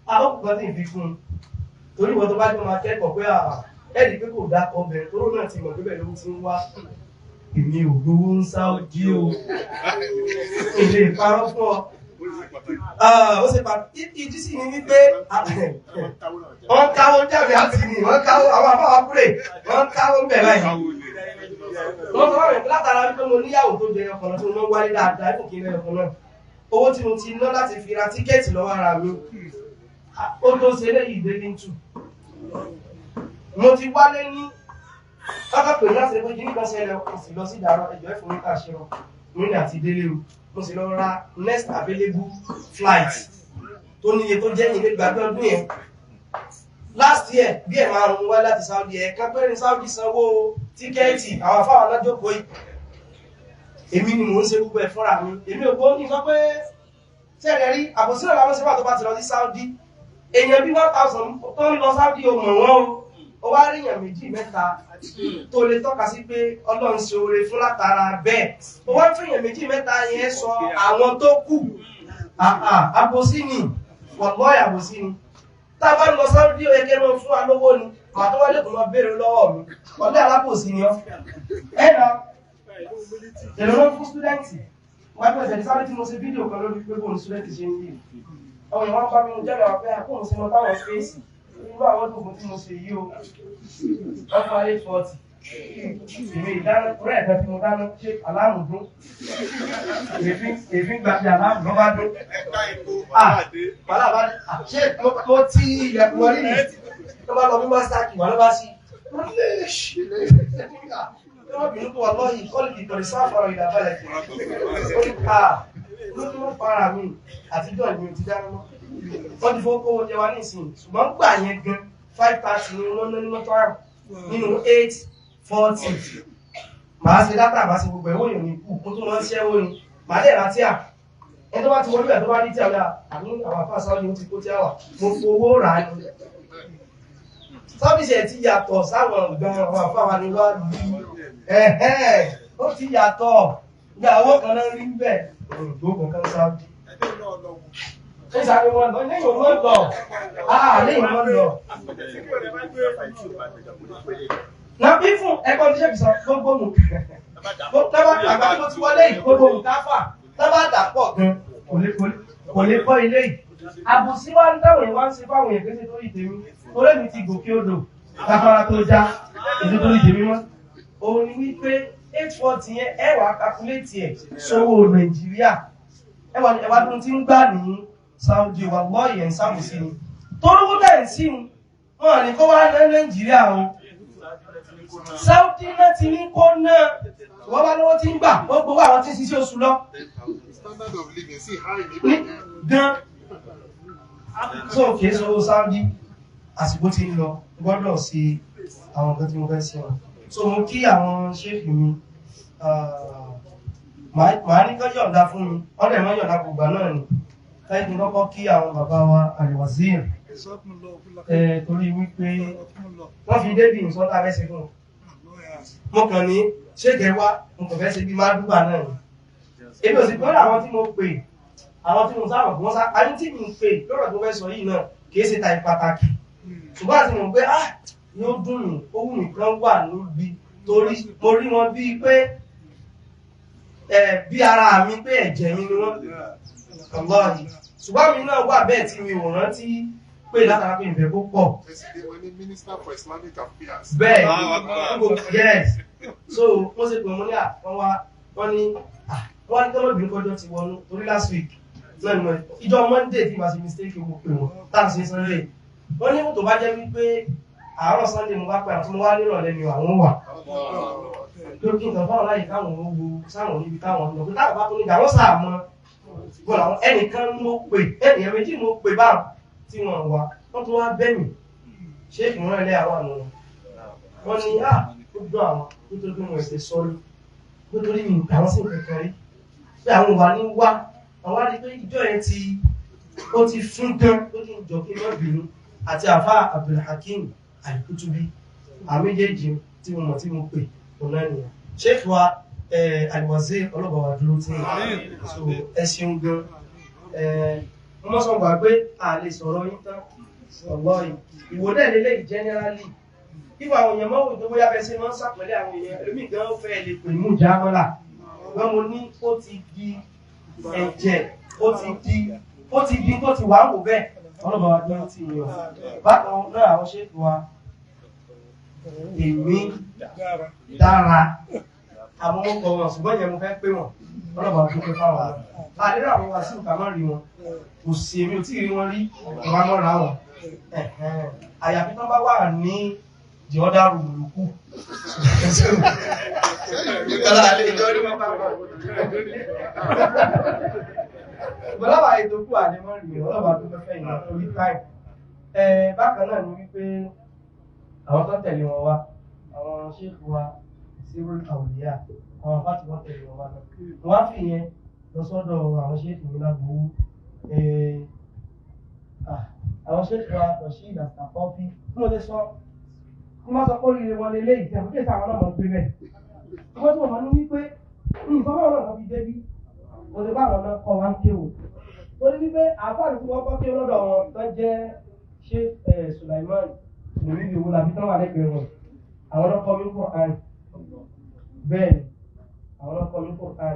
Àkókò kan tí ì fi fún un. Torí ìwọ tó bá jọ máa kẹ́kọ̀ọ́ pé ẹ̀rí pé kò dákọ̀ ọbẹ̀ tóró náà ti mọ̀ pé bẹ́ẹ̀ ló ti ń wá. Èmi ò gbowó ń Saudi o. Èlé ìparọ́ fún ọ. Ó ṣe pàtàkì. Ìdí sì ni wípé wọ́n káwó jáde àti ní wọ́n káwó àwọn afáwà kúrè wọ́n káwó ń bẹ̀ báyìí. Wọ́n sọ fún mi látara wípé mo níyàwó tó jẹ ọkàn náà tí mo máa ń wálé dáadáa ẹ̀kọ́ kí n lẹ́yọ̀kan náà. Owó tí mo ti ná láti fi ra tíkẹ́ẹ̀tì lọ́wọ́ ara mi ó tó ṣe eléyìí délé ń tù. Mo ti wálé ní kákà pè láti ẹgbẹ́ jí nípa ṣẹlẹ̀ mo sì lọ sí ìdárọ̀ ẹjọ́ ẹ̀fọ́ mi kà ṣe ọ mo ní àti délé o mo sì lọ ra next available flight tó níye tó jẹ́ ilé gbàgbé ọdún yẹn. Last year bí ẹ̀ márùn-ún wá láti Saudi ẹ̀ kan péré ní Saudi sanwó tíkẹ́ẹ̀tì àwọn afáwọn alájókòó yìí. Èmi ni mò ń ṣe gbogbo ẹ̀ fúnra mi. Èmi ò gbọ́ ní sọ pé sẹ́rẹ̀ rí àbòsílẹ̀ làwọn ṣe wà tó bá ti lọ sí Saudi. Èèyàn bí 1,000 tó ń lọ Saudi o mọ̀ wọ́n o. Ó wá rí èèyàn méjì mẹ́ta tó lè tọ́ka sí pé Ọlọ́run ṣe oore fún látara bẹ́ẹ̀. Ó wá tún èèyàn méjì mẹ́ta yẹn sọ àwọn tó kù. Àbòsí ni, wallahi àbòsí ni. Tá a bá ń lọ Saudi ó yẹ kí ẹ máa fún wa lówó ni, màá tó wálé kò máa béèrè lọ́wọ́ mi. Ọ̀lẹ́ alábòsí ni ọ́. Ẹ nà èrò ló fún stúdẹ́ǹtì. Wọ́n á bẹ̀rẹ̀ sáré tí mo ṣe fídíò kan lórí pé bóun stúdẹ́ǹtì ṣe ń yí. Àwọn èèyàn wá bá mi jáde wá pé àkóhùn sí wọn táwọn fèsì. Irú àwọn dùnkùn tí mo ṣe yìí o, wọ́n fún 840. Èmi ìdáná, orí ẹ̀kan tí mo dáná ṣe aláàmù dún. Èéfín gba ti aláàmù ló bá dún. Wàhálà bá dé. Ṣé mo ti ilẹ̀kùn wọlé ni? Ló bá lọ bí Másákì wà ló bá sí. Ló bínú tó wà lọ́yìn kọ́lì ìkọ̀lì sáfàrọ̀ ìdàbálẹ̀. Ó ní ká ló ní wọ́n fara mi àtijọ́ ìlú ti dáná mọ́. Wọ́n ti fowó kówó jẹ wá nísìnyí. Ṣùgbọ́n gbà yẹn gan 530 ni wọ́n ná ní mọ́tò àrùn nínú 840. Màá ṣe dátà màá ṣe gbogbo ẹ̀wọ̀n yòó ní kú kó tó máa ń ṣẹ́wó ni. Màá dẹ̀ ra tíà. Ẹni tó bá ti wọlé ẹ̀ tó bá rí tíà ọ̀dà àní àwọn àfáà Saudi ó ti kó tíà wà. Mo fowó rà á ni. Sábìsì ẹ̀ ti yàtọ̀ sáwọn ọ̀gbọ́n àwọn àfáà wa ni wá bí. Ó ti yàtọ̀. Gba owó kan náà rí bẹ́ẹ̀. Òǹdó kankan Saudi. Nísàlẹ̀ wọn lọ, lẹ́yìn wọn lọ. Lẹ́yìn wọn lọ. Na bí fún ẹ̀kọ́ ní ṣẹ́bi sọ gbogbo mù. Tọ́ba àgbà tó ti wọlé yìí gbogbo mù káfà. Tọ́ba dàpọ̀ gan kò lè kọ́ ilé yìí. Àbòsí wá ń táwọn èèyàn wá ń ṣe fáwọn èèyàn kéṣe torí tèmi. Torí mi ti gòkè odò, káfárá tó já, èso torí tèmi mọ́. Òun ni wípé 840 yẹn ẹ wàá calculate ẹ̀ sówó Nàìjíríà. Ẹ wá dún tí ń gbà ní Saudi wà lọ́ọ̀yẹ̀ ń sàbòsí ni. Torówó dẹ̀ ń sí wọn ní kó wá ná Nàìjíríà o. Saudi náà ti ní kó ná wọ́n bá lọ́wọ́ tí ń gbà ó gbowó àwọn tí ń ṣiṣẹ́ oṣù lọ. Standard of living sí high ní gan. So kìí sọ Saudi àsìkò tí ń lọ gbọ́dọ̀ sí àwọn nǹkan tí mo fẹ́ sí wọn. So mo kí àwọn ṣéèfì mi, màá ní kán yọ̀ǹda fún mi, wọ́n dẹ̀ mọ́ yọ̀ǹda gbogbo náà ni. Káyọ̀ kí n kọ́kọ́ kí àwọn bàbá wa Alwazir, torí wípé wọ́n fi débì ìsọ́tà fẹ́ ṣe fún wọn. Mo kàn ní ṣéèkẹ́ wá, mo kàn fẹ́ ṣe bí mádùbà náà ni. Èmi ò sì gbọ́dọ̀ àwọn tí mo pè, àwọn tí mo sábà wọ́n sá, àní tí mi ń pè lọ́rọ̀ tó fẹ́ sọ yìí náà kìí ṣe tàì pàtàkì. Ṣùgbọ́n àti mo pé ah yóò dùn mí, ó wù mí kan wà níbi torí mo rí wọn bíi pé bí ara mi pé ẹ̀jẹ̀ mi ni wọ́n. Wallahi. Ṣùgbọ́n mi náà wà bẹ́ẹ̀ tí mi ò rántí pé látara pé ìfẹ́ kó pọ̀. Minister for Islamic Affairs. Bẹ́ẹ̀ yes. So wọ́n ṣe pé wọ́n ní àwọn wá wọ́n ní wọ́n ní kọ́lọ́bìnrin kọjọ́ ti wọnú torí last week náà ni wọ́n ìjọ Monday tí màá ṣe mistake mo pè wọ́n tá à ń ṣe Sunday. Wọ́n ní tó bá jẹ́ wípé àárọ̀ Sunday mo bá pè àwọn tí mo wá nírọ̀lẹ́ ni àwọn wà. Lókè nǹkan fáwọn láyè káwọn ò wo sáwọn níbi táwọn lọ pé táwọn bá tó níbi àwọn sáà mọ bọ́ọ̀lù àwọn ẹnìkan mo pè ẹnìyàn méjì mo pè báwọn tí wọ́n wá wọ́n tún wá bẹ́mì ṣé ìwọ̀n ilé àwọn àna wọn ní à ó dún àwọn nítorí pé wọ́n ṣe sọ́rí nítorí mi àwọn sì ń kankan rí pé àwọn wà ní wá àwọn á rí pé ìjọ yẹn ti ó ti fún gan ó ti ń jọ kí n má bínú àti àfa Abdulhakeem Al-Kutubi àwọn méjèèjì tí mo mọ̀ tí mo pè òun náà nìyẹn. Sheikh wa Alwazir ọlọ́bàá wa dúró tí so ẹ ṣeun gan. Mo mọ́ sọ gbà pé a lè sọ̀rọ̀ yín tán wallahi ìwò náà lélẹ̀ generally ìwà àwọn èèyàn mọ́wò tó bóyá bẹ́ẹ̀ ṣe máa ń sàpẹ̀lẹ̀ àwọn èèyàn ẹlòmíì gan fẹ́ lè pè mú ìjámọ́là wọ́n mo ní ó ti di ẹ̀jẹ̀ ó ti di tó ti wà ń wò bẹ́ẹ̀ ọlọ́bàá wa dúró tí yín o. Bákan náà àwọn ṣètò wa èmi dára àwọn ọkọ̀ wọn ṣùgbọ́n ìyẹn mo fẹ́ pé wọn ọlọ́bàá tó pé fáwọn àdérò àwọn wá sí ìkà mọ́ rí wọn kò sí èmi ò tí ì rí wọn rí ìwà mọ́ra wọn àyàfi tán bá wà ní the other room ló kù. Bọ́láwà ètò kù àdémọ́ rí wọn ọlọ́bàá tó fẹ́ yìí torí time. Bákan náà ni wípé àwọn tó tẹ̀lé wọn wá àwọn ṣéèkù wa Sirul Awliya àwọn àbá tí wọ́n tẹ̀lé wọn wá náà wọ́n á fi yẹn lọ sọ́dọ̀ àwọn ṣéèkù mi lágbowó àwọn ṣéèkù wa Rasheed Àtàkọ́fí bí mo lè sọ kí wọ́n sọ pé oríire wọn lélẹ́ ìtẹ́ àbúkẹ́ ìta àwọn náà mọ̀ ń gbé bẹ́ẹ̀ wọ́n tí wọ́n mọ̀ ní wípé nǹkan báwọn náà kan fi débí mo lè bá àwọn náà kọ́ wa ń kéwò torí wípé àfáàní tí wọ́n kọ́ kéwò lọ́dọ̀ wọn tó jẹ́ Sheikh Sulaiman lórí ìwò làbí tán wà lẹ́gbẹ̀ẹ́ wọn àwọn náà kọ́ mi Qur'an bẹ́ẹ̀ ni àwọn náà kọ́ mi Qur'an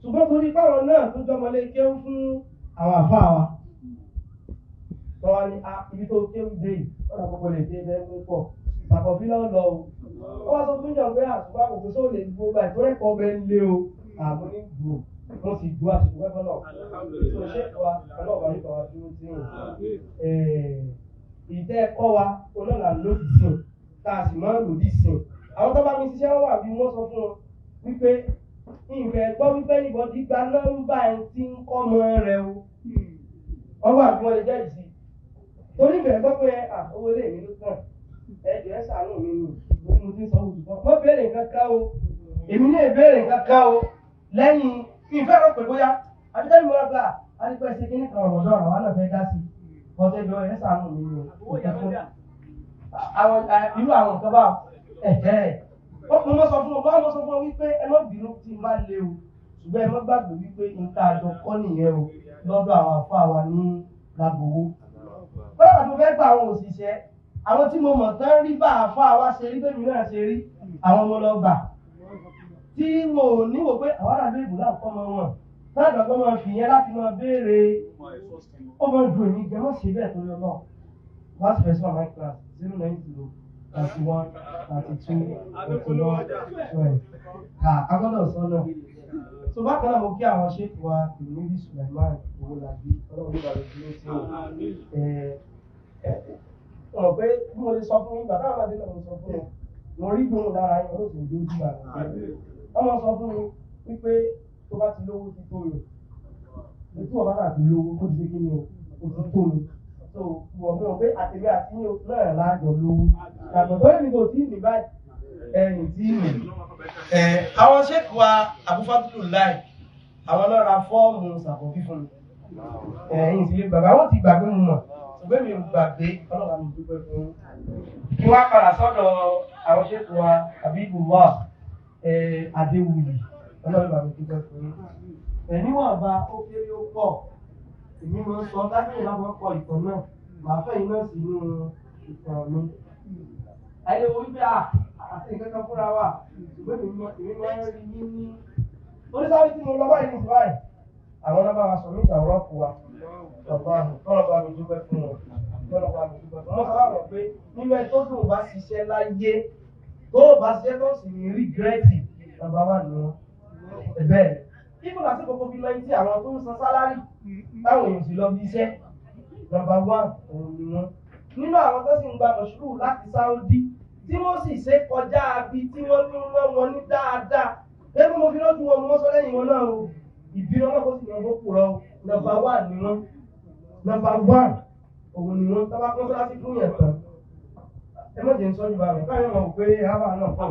ṣùgbọ́n torí báwọn náà tó jọmọlé kéwú fún àwọn àfáà wa wọ́n wá ní a ibi tó kéwú dé yìí wọ́n náà kọ́kọ́ lè dé bẹ́ẹ̀ mú pọ̀ tàkọ̀fí lọ́ọ́ lọ o wọ́n wá sọ fún ìjọba pé àṣùgbọ́n àkókò sóò lè gbó báyìí tó rẹ́kọ̀ọ́ bẹ́ẹ̀ ń lé o àmọ́ ní gbò wọ́n ti gbó àsìkò wẹ́fọ́ náà tó ṣe wa ọlọ́ọ̀bá yìí bá wa dúró tí ò ìtẹ́ ẹ̀kọ́ wa olóòlà lòdì sìn tá a sì máa ń lòdì sìn àwọn tó bá mi ṣiṣẹ́ wọ́n wà bí wọ́n sọ fún wọn wípé ìfẹ́ gbọ́ wípé níbo ti gba nọ́mbà ẹ̀ tí ń kọ́ mọ́ rẹ o wọ́n wà bí wọ́n lè jẹ́rìí sí torí ìfẹ́ gbọ́ pé owó ilé mi ló kàn ẹ jọ̀ọ́ ẹ ṣàánú mi ni mo ti ń sọ oṣù kan wọ́n béèrè nǹkan ká o èmi náà béèrè nǹkan ká o lẹ́yìn ìfẹ́ rò pé bóyá àbíkẹ́ni mo rà gbà àdìpẹ́ ṣe kíní kan ọ̀rọ̀ ọ̀rọ̀ àwọn náà fẹ́ dá sí i ọ̀tẹ́jọ́ ẹ ṣàánú mi ni o àwọn irú àwọn nǹkan bá ẹ̀hẹ́ mo mọ́ sọ fún ọ bá mo sọ fún ọ wípé ẹ má bínú tí n bá lé o ṣùgbọ́n ẹ má gbàgbé wípé nǹkan àjọ kọ́ nìyẹn o lọ́dọ̀ àwọn àfáà wa ní Lágbowó. Bọ́lá àti mo fẹ́ gba àwọn òṣìṣẹ́ àwọn tí mo mọ̀ tán rí bá àfáà wa ṣe rí bẹ́ẹ̀ mi náà ṣe rí àwọn ọmọ lọ gbà tí mo ò níwò pé àwọn aráàlú ìbò náà kọ́ ọmọ wọn Láti ọ̀gbọ́n máa fi yẹn láti máa béèrè ó máa dùn èmi gan mọ́ sí bẹ́ẹ̀ torí ọlọ́run. Last person on my class 090 31 32 41 12. A gbọ́dọ̀ sọ náà. So bákan náà mo kí àwọn ṣéèkì wa Tìmídì Sulaiman Owólabí ọlọ́run nígbà tó dúró sí ọ̀ pé bí mo lè sọ fún yín bàbá àmàdé náà mo sọ fún wọn mo rí gbóhùn lára yín ọlọ́sìn ojú ojú àrùn ọmọ sọ fún mi wípé tó bá ti lówó ti tó mi ètò ọba náà ti lówó ó ti ṣe kí ni o ó ti tó mi so wọ́n mọ̀ pé àtẹ̀mí àti yín náà láàjọ lówó yàtọ̀ tó lèmi kò tí ì ní báyìí ẹ̀yìn tí ì ní. Àwọn ṣéèkì wa Abufadulu láì àwọn náà ra fọ́ọ̀mù ṣàkófí fún mi ẹ̀yìn tí bàbá wọn ti gbàgbé mu mọ̀ ṣùgbọ́n mi ò gbàgbé ọlọ́run mi dúpẹ́ fún un. Kí wọ́n padà sọ́dọ̀ àwọn ṣéèkì wa Habibullah Adéwuyì ọlọ́run bá mi dúpẹ́ fún yín. Níwọ̀nba ó kéré ó pọ̀ èmi máa ń sọ dákìrì láwọn kọ ìtàn náà màá fẹ́ iná sínú ìtàn mi. Ayé wo wípé àti nǹkan kan fúnra wa ṣùgbọ́n èmi máa ń rí yín ní. Onísáré tí mo lọ báyìí ní ìsìláì àwọn ọlọ́ba wa sọ mí ìtàn rọ́ọ̀kù wa ọ̀gbọ́n àrùn tọ́lọ̀ bá mi dúpẹ́ fún wọn tọ́lọ̀ bá mi dúpẹ́ fún wọn. Wọ́n sábà mọ̀ pé nínú ẹ tó dùn bá ṣiṣẹ́ láyé tó bá ṣiṣẹ́ tó sì ní rígírẹ́tì bàbá wà ní wọn. Bẹ́ẹ̀ even àsìkò COVID-19 àwọn tó ń san sálárì táwọn èèyàn sì lọ bí iṣẹ́ nọ́mbà 1 òun ni wọ́n. Nínú àwọn tó sì ń gba mọ̀ṣúrù láti Saudi tí wọ́n sì ṣe kọjá abi tí wọ́n ní wọ́n wọn ní dáadáa. Lẹ́nu mo fi lójú wọn mo sọ lẹ́yìn wọn náà o ìbínú wọn kò sì ní ọgbọ́n kúrọ̀ o nọ́mbà 1 ni wọ́n. Nọ́mbà 1 òun ni wọ́n tábà kọ́ sọ́lá sí fún yẹn tán. Ẹ má jẹ́ ń sọ́jú bá mi báyìí wọn ò pé ábà náà pọ̀.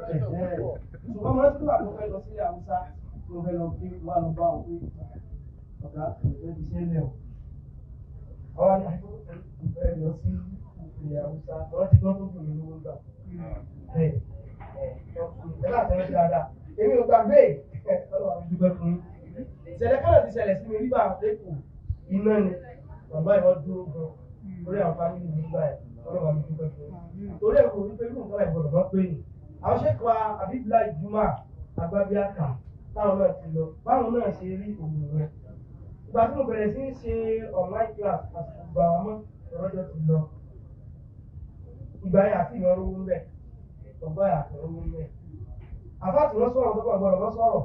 Ṣùgbọ́n mo rántí pé àpò fẹ́ lọ sílẹ̀ Haúsá mo fẹ́ lọ kí wà lọ bá òun pé ọ̀gá ìfẹ́ fi ṣe lẹ̀ o. Àwọn ni àìsàn ìfẹ́ lọ sí ilẹ̀ Haúsá mo rántí pé wọ́n tó fún mi lówó gbà. Ẹ láti rántí dáadáa èmi ò gbàgbé ọlọ́wà mi dúpẹ́ fún yín. Ìṣẹ̀lẹ̀ kan náà ti ṣẹlẹ̀ sí mi rí bá lẹ́kọ̀ọ́ iná ni bàbá ìwọ́n dúró gan lórí àwọn fámìlì mi gbà ẹ̀ ọlọ́wà mi dúpẹ́ fún yín. Torí ẹ̀kọ́ wípé irú nǹkan ìgbọ̀dọ̀ mọ́ pé ni àwọn ṣéèkì wa Abibula Juma Agbábíàkà táwọn náà ti lọ báwọn náà ṣe rí òun rẹ. Ìgbà tí mo bẹ̀rẹ̀ sí í ṣe online class àti ìgbà wa mọ́ ọlọ́jọ́ ti lọ. Ìgbà yẹn àti ìmọ̀ owó ń bẹ̀ ọgbà yẹn àti owó ń bẹ̀. Àfáàtì wọn sọ̀rọ̀ tó gbọ̀ngàn wọn sọ̀rọ̀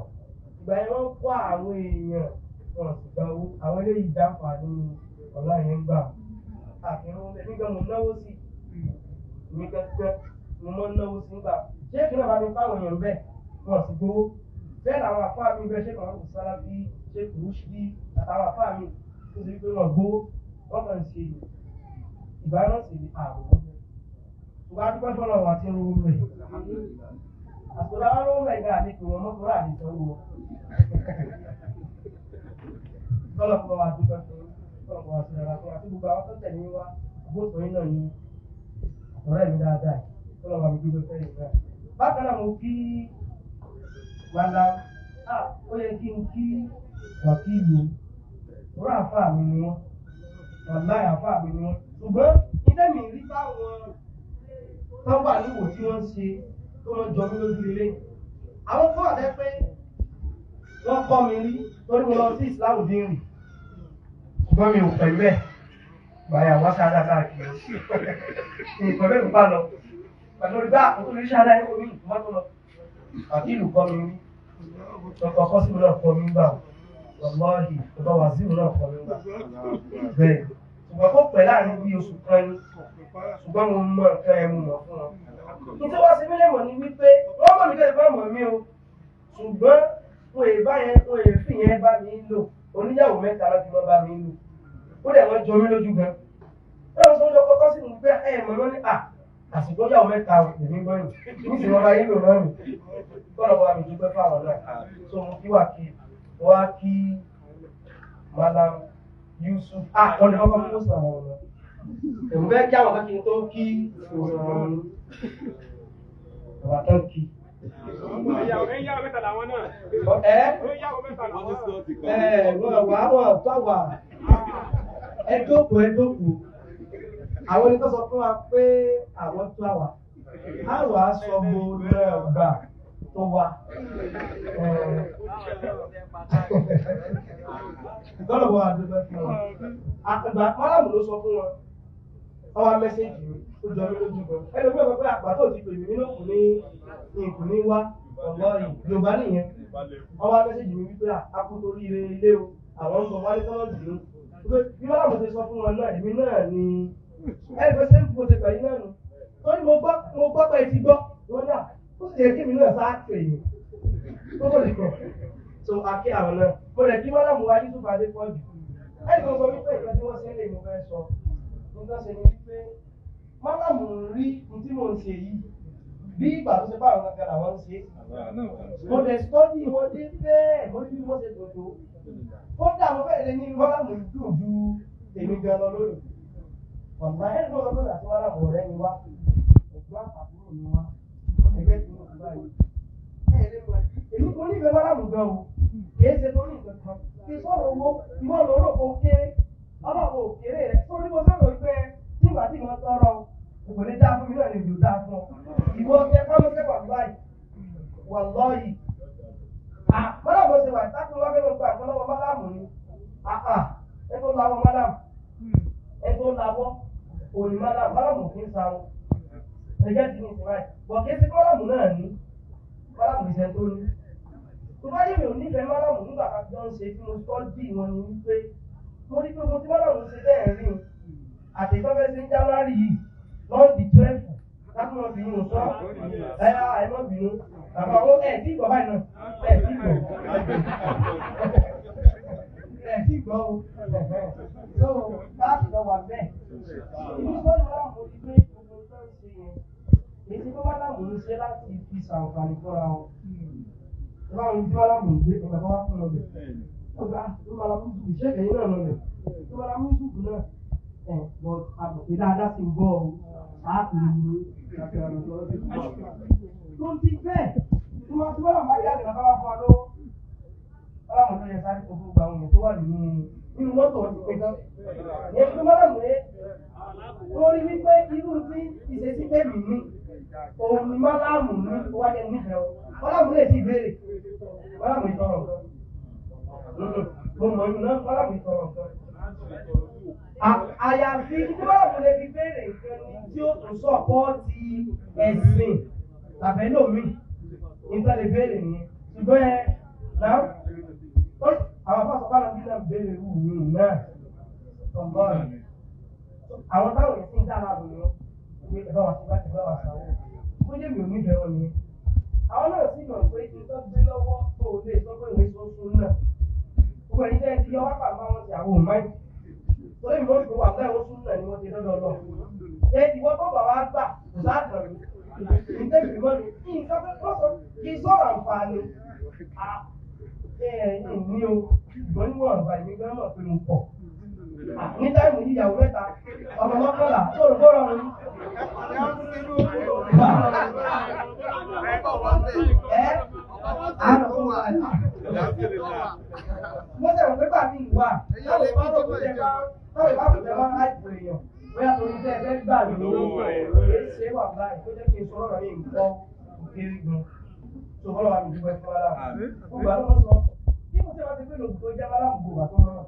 ìgbà yẹn wọ́n kọ́ àwọn èèyàn wọn sì gba owó àwọn eléyìí dáǹfà ní ọ̀la yẹn ń gbà. Àti owó ń bẹ̀ nígbà mo náwó sí mi gẹ́gẹ́ mo mọ́ náwó sí nígbà ṣé kí náà bá mi fáwọn èèyàn bẹ́ẹ̀ wọn sì gbowó bẹ́ẹ̀ làwọn àfáà mi bẹ́ẹ̀ ṣé kàn án sára bí ṣé kùrú bí àtàwọn àfáà mi tó ṣe pé wọn gbowó wọn kàn ṣe ìbáná sì ní ààbò wọn bẹ́ẹ̀. Ṣùgbọ́n adúpẹ́ fọlọ́ wà tí ń rówó rẹ̀. Àsìkò táwọn rówó rẹ̀ gbà ní pé wọn mọ́tò rà ní sanwó wọn. Tọ́lọ̀ fún wa dúpẹ́ fún tọ́lọ̀ fún wa sí ara fún wa àti gbogbo àwọn tó tẹ̀lé wa àbótọ́ yín náà ní ọ̀rẹ́ mi dáadáa yìí tọ́lọ̀ wa mi dúpẹ́ fẹ́ yìí náà. Bákan náà mo kí Màlá ó yẹ kí n kí wàkílù òrò àfáà mi ni wọ́n wàláì àfáà mi ni wọ́n ṣùgbọ́n ilé mi rí báwọn tó wà níwò tí wọ́n ṣe tó wọ́n jọ mí lójú lélẹ̀. Àwọn fún àtẹ́ pé wọ́n kọ́ mi rí torí mo lọ sí ìsìláàmù dín rì ṣùgbọ́n mi ò pẹ̀lú ẹ̀ báyà wá sáadá káàkiri nǹkan bẹ́ẹ̀ ló bá lọ pẹ̀lú orí bá àkókò lórí sáadá ẹ̀kọ́ mi ìtumá tó lọ àkílù kọ́ mi rí ọkọ̀ kọ́sìmù náà kọ́ mi ń gbà wàláhì ọba wàzíù náà kọ́ mi ń gbà bẹ́ẹ̀ ṣùgbọ́n kó pẹ̀ láàrin bí oṣù kan ní ṣùgbọ́n mo mọ nǹkan ẹ̀ mo mọ̀ fún wọn. Nítorí wá sí mílíọ̀nù ni wípé wọ́n mọ̀ mí kẹ́lẹ́ bá mọ̀ mí o ṣùgbọ́n wọn èè bá yẹn wọn èè fi yẹn bá mi lò oníyàwó mẹ́ta ló fi mọ́ bá mi lò ó dẹ̀ wọ́n jọ mí lójú gan. Wọ́n sọ ọjọ́ kọ́kọ́ sí mi pé ẹ̀ mọ̀ lóní à àsìkò yàwó mẹ́ta èmi gbọ́ yìí níṣẹ́ wọn bá yín lò náà nì kọ́lọ̀ wa mi dúpẹ́ fáwọn náà so mo kí wà kí wá kí Malam Yusuf wọ́n ní ọkọ̀ fún sàn àwọn ọ̀nà èmi fẹ́ kí àwọn kan kí n tó kí bàbá tán kí. Ẹ ẹ wọ́n wà wọ́n tó wà ẹ jókòó ẹ jókòó àwọn ẹni tó sọ fún wa pé àwọn tó àwà á wà á sọ mo náà gbà tó wá. Lọ́dọ̀ wà dúpẹ́ fún wọn. Àgbà Málàmù ló sọ fún wọn. Ọwọ́ mẹ́sẹ̀jì mi, ó jọ mí lójú gan. Ẹni pé pé àgbà tó ti pè mí nínú kù ní ìkù ní wá ọ̀gbọ́n yìí. Yorùbá nìyẹn. Ọwọ́ mẹ́sẹ̀jì mi wípé àkótó oríire ilé o, àwọn ń bọ̀ wálé tọ́lọ̀ dùn ún. Bí Málàmù ṣe sọ fún wọn náà, èmi náà ni ẹni pé sẹ́ńtì mo ṣe pẹ̀lú náà nù. Torí mo gbọ́ pé ti gbọ́, wọ́n dà, ó sì yẹ kí èmi náà sáà pè yín. Ó kò lè kọ̀. So akí àwọn náà. Mo rẹ̀ kí Málàmù wa Yusuf Adépọ̀jù. Ẹnì kan sọ wípé ìgbà tí wọ́n ṣe lè mo fẹ́ sọ. Nǹkan ṣe ni wípé Málàmù ń rí ní tí mò ń ṣe yìí. Bí ìgbà tó ṣe bá àwọn kankan làwọn ń ṣe. Mo dẹ̀ sọ́dí wọn dé bẹ́ẹ̀ mo rí bí wọ́n ṣe dòdò. Kódà mo fẹ́ lè ní Málàmù dùn ju èmi gan lọ lónìí. Wàlá ẹni tó sọ pé àti Málàmù ọ̀rẹ́ ni wá. Ẹ̀gbọ́n àtàbúrò ni wá. Ẹgbẹ́ tí mo ti báyìí. Èmi kò ní ìfẹ́ Málàmù gan o. Kìí ṣe torí nǹkan kan. Kì í sọ̀rọ̀ owó, ìwọ ló rò kó kéré. Ọlọ́run ò kéré rẹ̀. Sórí mo sọ̀rọ̀ wípé nígbà tí mo tọrọ, kò ní dáa fún mi náà ni ìlú dáa fún ọ. Ìwọ tẹ kámọ́sẹ́ wà láì. Wà lọ́yìí. Málàmù ṣe wà ìtàkùn wá fẹ́ lọ gba nǹkan lọ́wọ́ Málàmù ni. Ẹ tó lawọ́ Málàmù. Ẹ tó lawọ́ òní Málàmù. Málàmù kì í sáwọn. Ẹgbẹ́ ti ní ìsìn báyìí. Bọ̀ kì í ṣe Málàmù náà ní. Málàmù ìṣẹ́ tó ní. Tó bá yẹ mi ò nífẹ̀ẹ́ Málàmù nígbà kan jọ ń ṣe tí mo sọ́dí wọn ni wípé mo rí pé mo ti Málàmù ṣe bẹ́ẹ̀ rí o. Àti ìtọ́fẹ́ sí January yìí lọ́ọ̀dì 12 láti mọ̀ bínú sọ ẹ ẹ mọ̀ bínú bàbá owó ẹ̀ tí ìgbọ̀ báyìí náà ẹ̀ tí ìgbọ̀ ẹ̀ tí ìgbọ̀ o. So láti lọ wà bẹ́ẹ̀. Ìlú sọ́ọ̀dì Málàmù rí pé gbogbo tó ń ṣe yẹn èyí tí Málàmù ń ṣe láti fi ṣàǹfààní fúnra wọn. Báwo ni tí Málàmù ń gbé ọ̀gá bá wá fún ọbẹ̀? Ọ̀gá tó Málàmù sùkù ṣé ẹ̀yìn náà lọlẹ̀? Tó Málàmù sùkù náà ẹ̀ bọ̀ àbùkù dáadáa sì ń bọ̀ ọ́ láti ní tó ti bẹ́ẹ̀ tí wọ́n tí Málàmù bá jáde lọ́kọ́ wá fún ọ lówó. Málàmù ló yẹ sáré kó gbogbo àwọn èèyàn tó wà nínú mọ́tò wọn ti pé tán. Ìyẹn pé Málàmù yẹ wọ́n rí wípé irú tí ìṣesí tẹ̀mí ní òun ni Málàmù ní ó wá jẹ́ nífẹ̀ẹ́ o. Málàmù lè ti béèrè. Málàmù ìtọrọ nǹkan. Mo mọ̀ inú náà Málàmù ìtọrọ nǹkan. Àyàfi tí Málàmù lè fi béèrè nǹkan ni tí ó tún sọ̀pọ́ọ̀tì ẹ̀sìn tàbẹ́lòmíì. Nǹkan lè béèrè nìyẹn. Ṣùgbọ́n ẹ náà àwọn afọ́sọ̀pá lọ bí náà béèrè wù mí náà. Ọ̀gbọ́n àwọn táwọn yẹn ti ń dára bò ní wọn pé ẹ bá wa síbá ẹ bá wa sàwọ́ kó jẹ́ mi ò nífẹ̀ẹ́ wọn nìyẹn. Àwọn náà sì mọ̀ pé kí n tó gbé lọ́wọ́ tó o lè sọ pé ìwé sọ́sún náà. Gbogbo ẹni tẹ́ ẹ ti yọ wá pàmò àwọn ti àwọn òmáì. Torí mi ò fi wà bẹ́ẹ̀ wọ́n sún náà ni wọ́n ti dọ́dọ̀ lọ. Ṣé ìwọ tó bà wá gbà kò sáà dàn mí? Ǹjẹ́ mi mọ́ ni kí n sọ pé kí n sọ̀rọ̀ àǹfààní. Ẹ ẹ̀ ní o, ṣùgbọ́n níwọ̀n àgbà ìmí gan mọ̀ pé mo pọ̀. Ní táìmù yìí ìyàwó mẹ́ta, ọmọ mọ́kànlá, tó rò kó rọrùn. Mo sẹ̀rọ̀ pé bàbí ìwà, táwọn ìbá rò pé táwọn ìbá rò pé wọ́n á ìpò èèyàn, bóyá torí tẹ́ ẹ fẹ́ gbà mí lówó, èyí ṣe wà báyìí, kó jẹ́ kí n sọ̀rọ̀ rẹ̀ yìí nǹkan òkèèrè gan. Tó bọ́lá wa mi dúpẹ́ fún wa lára. Gbogbo àlọ́ sọ, bí mo ṣe wá ti pé lòdì tó jẹ́ Málàmù gbogbo àtọ́ náà.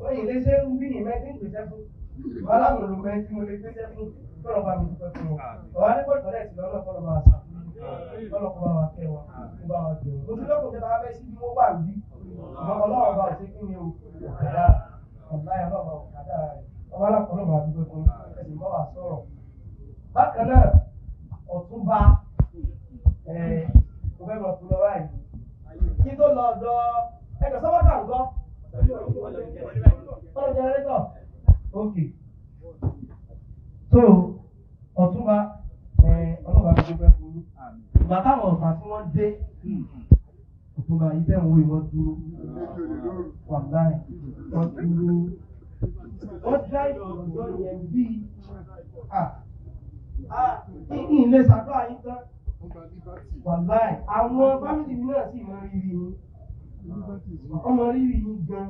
Wọ́n yìí lé ṣé ń bí ní mẹ́tí ń pèsè fún. Málàmù ló mẹ́tí mo lè pèsè fún. Kọ́lọ̀ bá mi dúpẹ́ fún wọn. Ọ̀wá ní pọ̀jù ọ̀rẹ́ ìsìn lọ́nà kọ́lọ̀ bá wa ṣàkóso. Kọ́lọ̀ kọ́ bá wa kẹ́ wa, kó bá wa jẹun. Mo ti lọ́kùn kẹta wá fẹ́ sí bí wọ́n wà níbí. Ọlọ́run bá ò ṣe kí ni o, ọ̀kadà. Ọ̀láyà ọlọ́run bá ọ̀kadà rẹ̀. Ọba alákọ̀ọ́lọ́ bá dúpẹ́ fún ẹ̀sìn bá wa sọ̀rọ̀. Bákan náà, Ọ̀túnba mo fẹ́ mọ̀ tó lọ báyìí. Kí tó lọ ọ̀dọ̀ ẹ̀kọ́ sọ́wọ́kà ń gbọ́. Ọlọ́ jẹnẹrétọ̀. Ok. So, Ọ̀túnba ọlọ́ba tó dúpẹ́ fún yín. Ìgbà táwọn ọ̀tá tí wọ́n dé, Ọ̀túnba yìí tẹ̀ ń wo ìwọ́n dúró. Wàláì, wọ́n dúró. Wọ́n dá ìfọ̀rọ̀jọ́ yẹn bíi ilé ṣàdúrà yín tán. Wàláì, àwọn fámìlì mi náà sì mọ rírì yín. Wọ́n mọ rírì yín gan.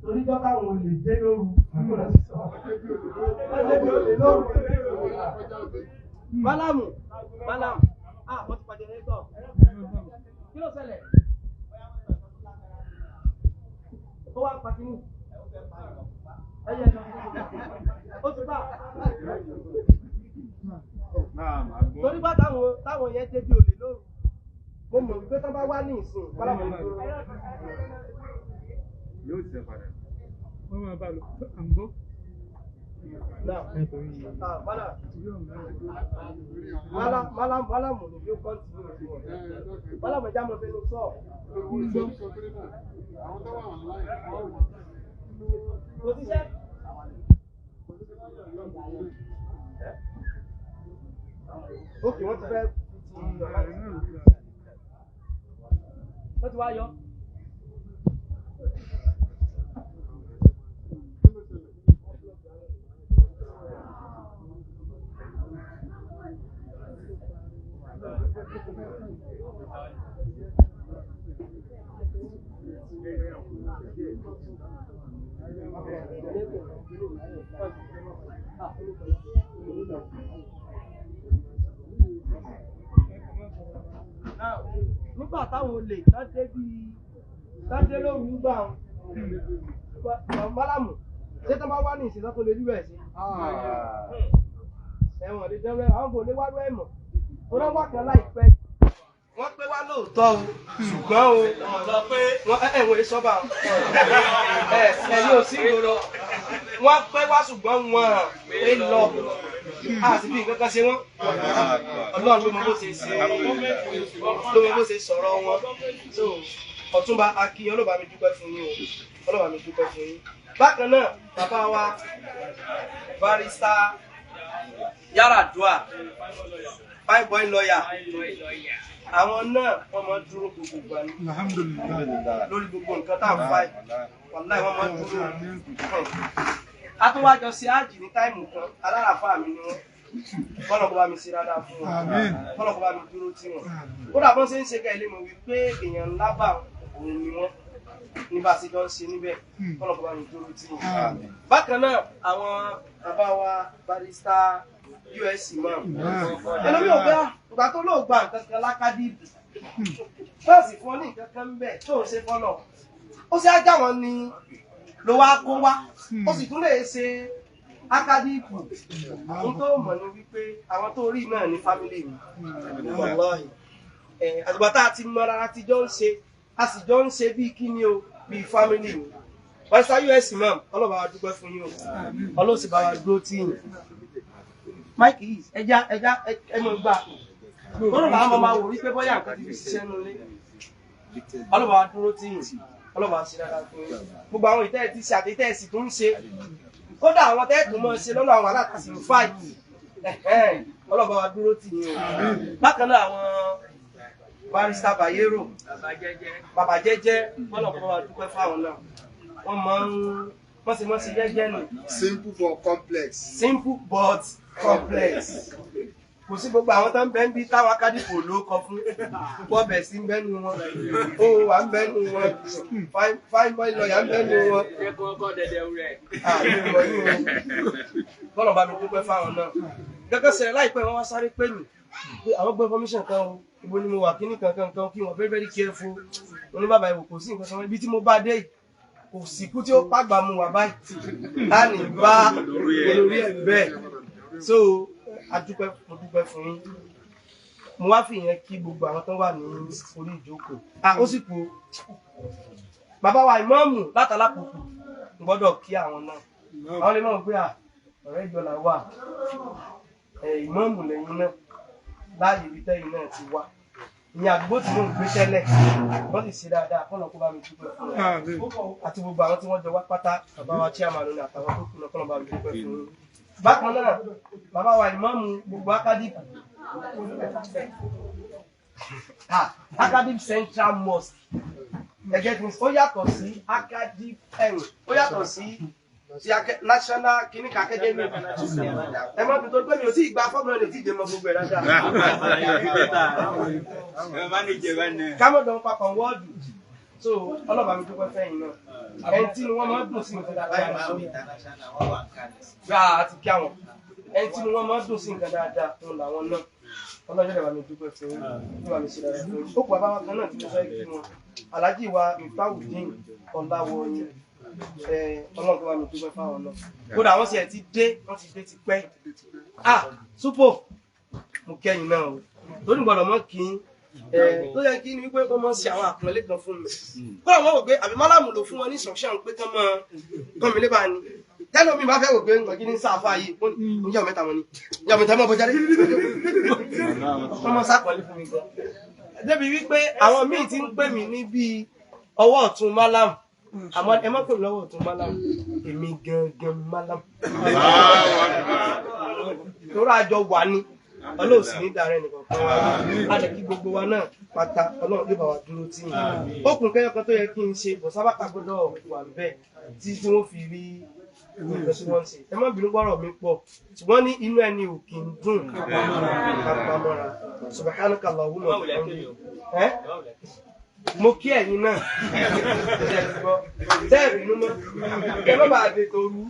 Torí jọ́ táwọn olè dé lóru. Wọ́n dé bí olè lóru. Málàmù, Málàmù, ah, wọ́n ti pa jẹnẹrétọ̀. ló ṣẹlẹ̀? Ó wá pa kínní. Ẹyẹ lọ. Ó ti bá. Torí bá táwọn yẹn débi olè lóru. Mo mọ̀ wípé tán bá wá ní ìsìn, kọ́lá mọ̀ ní. Yóò ṣe padà. Wọ́n máa bá lọ, à ń gbọ́. Málàmù ni yóò kọ́ntínú sí wọn. Málàmù ẹja mọ̀ fẹ́nu sọ. Kò síṣẹ́. Ókè wọ́n ti fẹ́ wọ́n ti wá yọ. Nígbà táwọn olè tán dé bíi tán dé lóru gbà wọn málàmù ṣé tán bá wá ní ìsìn tó lè rí bẹ́ẹ̀ sí. Ẹ̀wọ̀n lè dẹ́rẹ́ àwọn kò lè wá rú ẹ̀ mọ̀ tó náà wà kan láìpẹ́. Wọ́n pé wá lóòótọ́ o ṣùgbọ́n o wọ́n ẹ̀wọ̀n èso bá wọn ẹ̀yìn ò sí ìgboro wọ́n pé wá ṣùgbọ́n wọn è lọ àti bí nǹkan kan ṣe wọ́n. Ọlọ́run ló mọ bó ṣe ṣe ló mọ bó ṣe sọ̀rọ̀ wọn. So Ọ̀túnba Akin ọlọ́ba mi dúpẹ́ fún yín o ọlọ́ba mi dúpẹ́ fún yín. Bákan náà bàbá wa Barrister Yar'Adua fine boy lawyer àwọn náà wọ́n máa ń dúró gbogbo ìgbà ní lórí gbogbo nǹkan tá à ń fa wàláì wọ́n máa ń dúró. A tún wá jọ ṣe ájì ní táìmù kan aláràfáà mi ni wọ́n kọ́nà kó bá mi ṣe dáadáa fún wọn kọ́nà kó bá mi dúró tì wọ́n. Kódà bọ́n ṣe ń ṣe ká ilé mọ̀ wípé èèyàn ńlá bá òun ni wọ́n ní bá a ṣe jọ ń ṣe níbẹ̀ kọ́nà kó bá mi dúró tì wọ́n. Bákan náà àwọn bàbá wa Barrister US imam ẹlòmí ò gbá ìgbà tó lóò gba nǹkan kan lákàdíìbì fẹ́ẹ̀sì fún ọ ní nǹkan kan ń bẹ̀ tó ń ṣe fọ́nà ó ṣe ájá wọn ni ló wá kó wá ó sì tún lè ṣe akádíìpù ohun tó mọ̀ ni wípé àwọn tó rí náà ní fámílì mi wàláhì àtìgbà tá a ti mọra a ti jọ ń ṣe a sì jọ ń ṣe bíi kíni o bíi fámílì mi Barrister US imam ọlọ́ba wa dúpẹ́ fún yín o ọlọ́sì bá wa dúró tì yín. Mike yìí ẹja ẹja ẹmọ gbà lọ́rọ̀ làwọn máa wò wípé bóyá nǹkan ti fi ṣiṣẹ́ nulẹ̀ ọlọ́ba wa dúró tì yín ọlọ́ba wa ṣe dáadáa fún yín gbogbo àwọn ìtẹ́ ẹ̀ ti ṣe àti ìtẹ́ ẹ̀ sì tún ń ṣe kódà àwọn tẹ́ ẹ̀ tún mọ́ ṣe lọ́nà àwọn aláàtì fáìtì ọlọ́ba wa dúró tì yín o. Bákan náà àwọn Barrister Bayero bàbá jẹ́jẹ́ ọlọ́ba wa dúpẹ́ fáwọn náà wọ́n máa ń mọ́sí jẹ́jẹ́ nù. Simple but complex. Simple but complex. Kò sí gbogbo àwọn tó ń bẹ ń bí táwọn akádìpò ló kọ fún bọ́ọ̀bẹ̀ sí ń bẹ́nu wọn ó wà ń bẹ́nu wọn fine boy lawyer ń bẹ́nu wọn. Bọ́lọ̀ bá mi dúpẹ́ fáwọn náà. Gẹ́gẹ́ sẹ̀rẹ̀ láìpẹ́ wọ́n wá sáré pè mí pé àwọn gbọ́ information kan o ibo ni mo wà kíní kankan kan kí wọ́n very very careful. Mo ní bàbá ìwò kò sí nǹkan kan ibi tí mo bá dé yìí kò síkú tí ó pàgbà mu wà báyìí láàní bá olórí ẹ̀ bẹ́ẹ̀. So adúpẹ́ mo dúpẹ́ fún yín mo wá fi ìyẹn kí gbogbo àwọn tó wà ní orí ìjókòó ó sì kú bàbá wa ìmáàmù látàlápòpò n gbọ́dọ̀ kí àwọn náà àwọn lè mọ̀ pé à ọ̀rẹ́ ìjọ là wà ìmáàmù lẹ́yìn náà láàyè ibi tẹ́yìn náà ti wá ní àdúgbò tí mò ń gbé tẹ́lẹ̀ wọ́n sì ṣe dáadáa kọ́nà kó bá mi dúpẹ́ fún wọn àti gbogbo àwọn tí wọ́n jọ wá pátá bàbá wa chairman ní àtàwọn tó kù náà kọ́nà bá mi dúpẹ́ fún wọn. Bákan náà bàbá wa ìmáàmù gbogbo akadip Akadip Central Mosque ẹgẹ tí ó yàtọ̀ sí Akadip ó yàtọ̀ sí ti National Clinic Academy ẹ má dùn tó pé mi ò tí ì gba fọ́ọ̀mù náà lè tí ì dé mọ gbogbo ẹ̀ dáadáa. Kámọ̀dọ̀ ń papọ̀ wọ́ọ̀dù so ọlọ́ba mi dúpẹ́ fẹ́yìn náà ẹni tí wọ́n máa ń dùn sí nǹkan dáadáa gbà á ti kí àwọn ẹni tí wọ́n máa ń dùn sí nǹkan dáadáa òun làwọn náà Ọlọ́jọ́ lè bá mi dúpẹ́ fún yín, lè bá mi ṣe dáadáa fún yín. Ó kù bàbá wa kan náà tí mo fẹ́ kí wọn, Alhaji wa Miftahuddin Ọláwọyìn, Ọlọ́run kó bá mi dúpẹ́ fáwọn náà. Kódà wọ́n sì ẹ̀ ti dé, wọ́n ti dé tipẹ́. Ah, Súpò, mo kẹ́yìn náà o, torí gbọ́dọ̀ mọ́ kí n tó yẹ kí ni wípé wọ́n mọ̀ sí àwọn àpọ́nlé kan fún mi. Kódà wọ́n wò pé àbí málàmù ló fún wọn ní instruction pé kán mọ́ kán mi lébàá ni. Tẹ́lẹ̀ mi bá fẹ́ wò pé nǹkan kí ní sáfà yìí, wọ́n ní ìyá mẹ́ta wọn ni, ìyá mẹ́ta mọ́ bọ́jáde. Wọ́n mọ́ sápọ̀lé fún mi gan. Débi wípé àwọn míì ti ń pè mí ní bíi ọwọ́ ọ̀tún málàmù. Àmọ́ ẹ má pè mí lọ́wọ́ ọ̀tún málàmù, èmi gangan málàmù. Torí àjọ wà ní Ọlọ́run sì ní dàrẹ́ nìkan kan wa. A lè kí gbogbo wa náà pátá, Ọlọ́run lè bá wa dúró tì yín. Okùn kẹyọ kan tó yẹ kí n ṣe bọ̀ sábàkà gbọ́dọ̀ wà bẹ́ẹ̀ tí tí wọ́n fi rí nǹkan tí wọ́n ń ṣe. Ẹ má bínú gbọ́rọ̀ mi pọ̀, ṣùgbọ́n ní inú ẹni ò kì í dùn kápámọ́ra. Subhanaka Allahumma wa bihamdika. Mo kí ẹ̀yin náà. Tẹ́ ẹ̀ bínú mọ́, ẹ má bàa dé torú.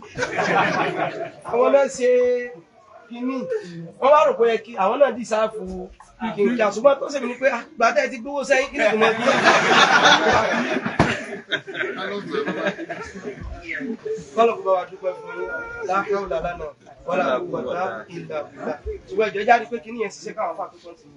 Àwọn náà ṣe kínní, wọ́n wá rò pé yẹ kí àwọn náà dì sáfù kí n kí àṣùgbọ́n tó ṣèmi ni pé gbàtẹ́ ti gbówó sẹ́yìn kí ni kò mọ̀ bí. Kọ́lọ̀ kó bá wa dúpẹ́ fún yín, la hawla lana wala quwwata illa billah. Ṣùgbọ́n ìjọ jáde pé kínní yẹn ṣiṣẹ́ káwọn fà tó kọ́ sí i.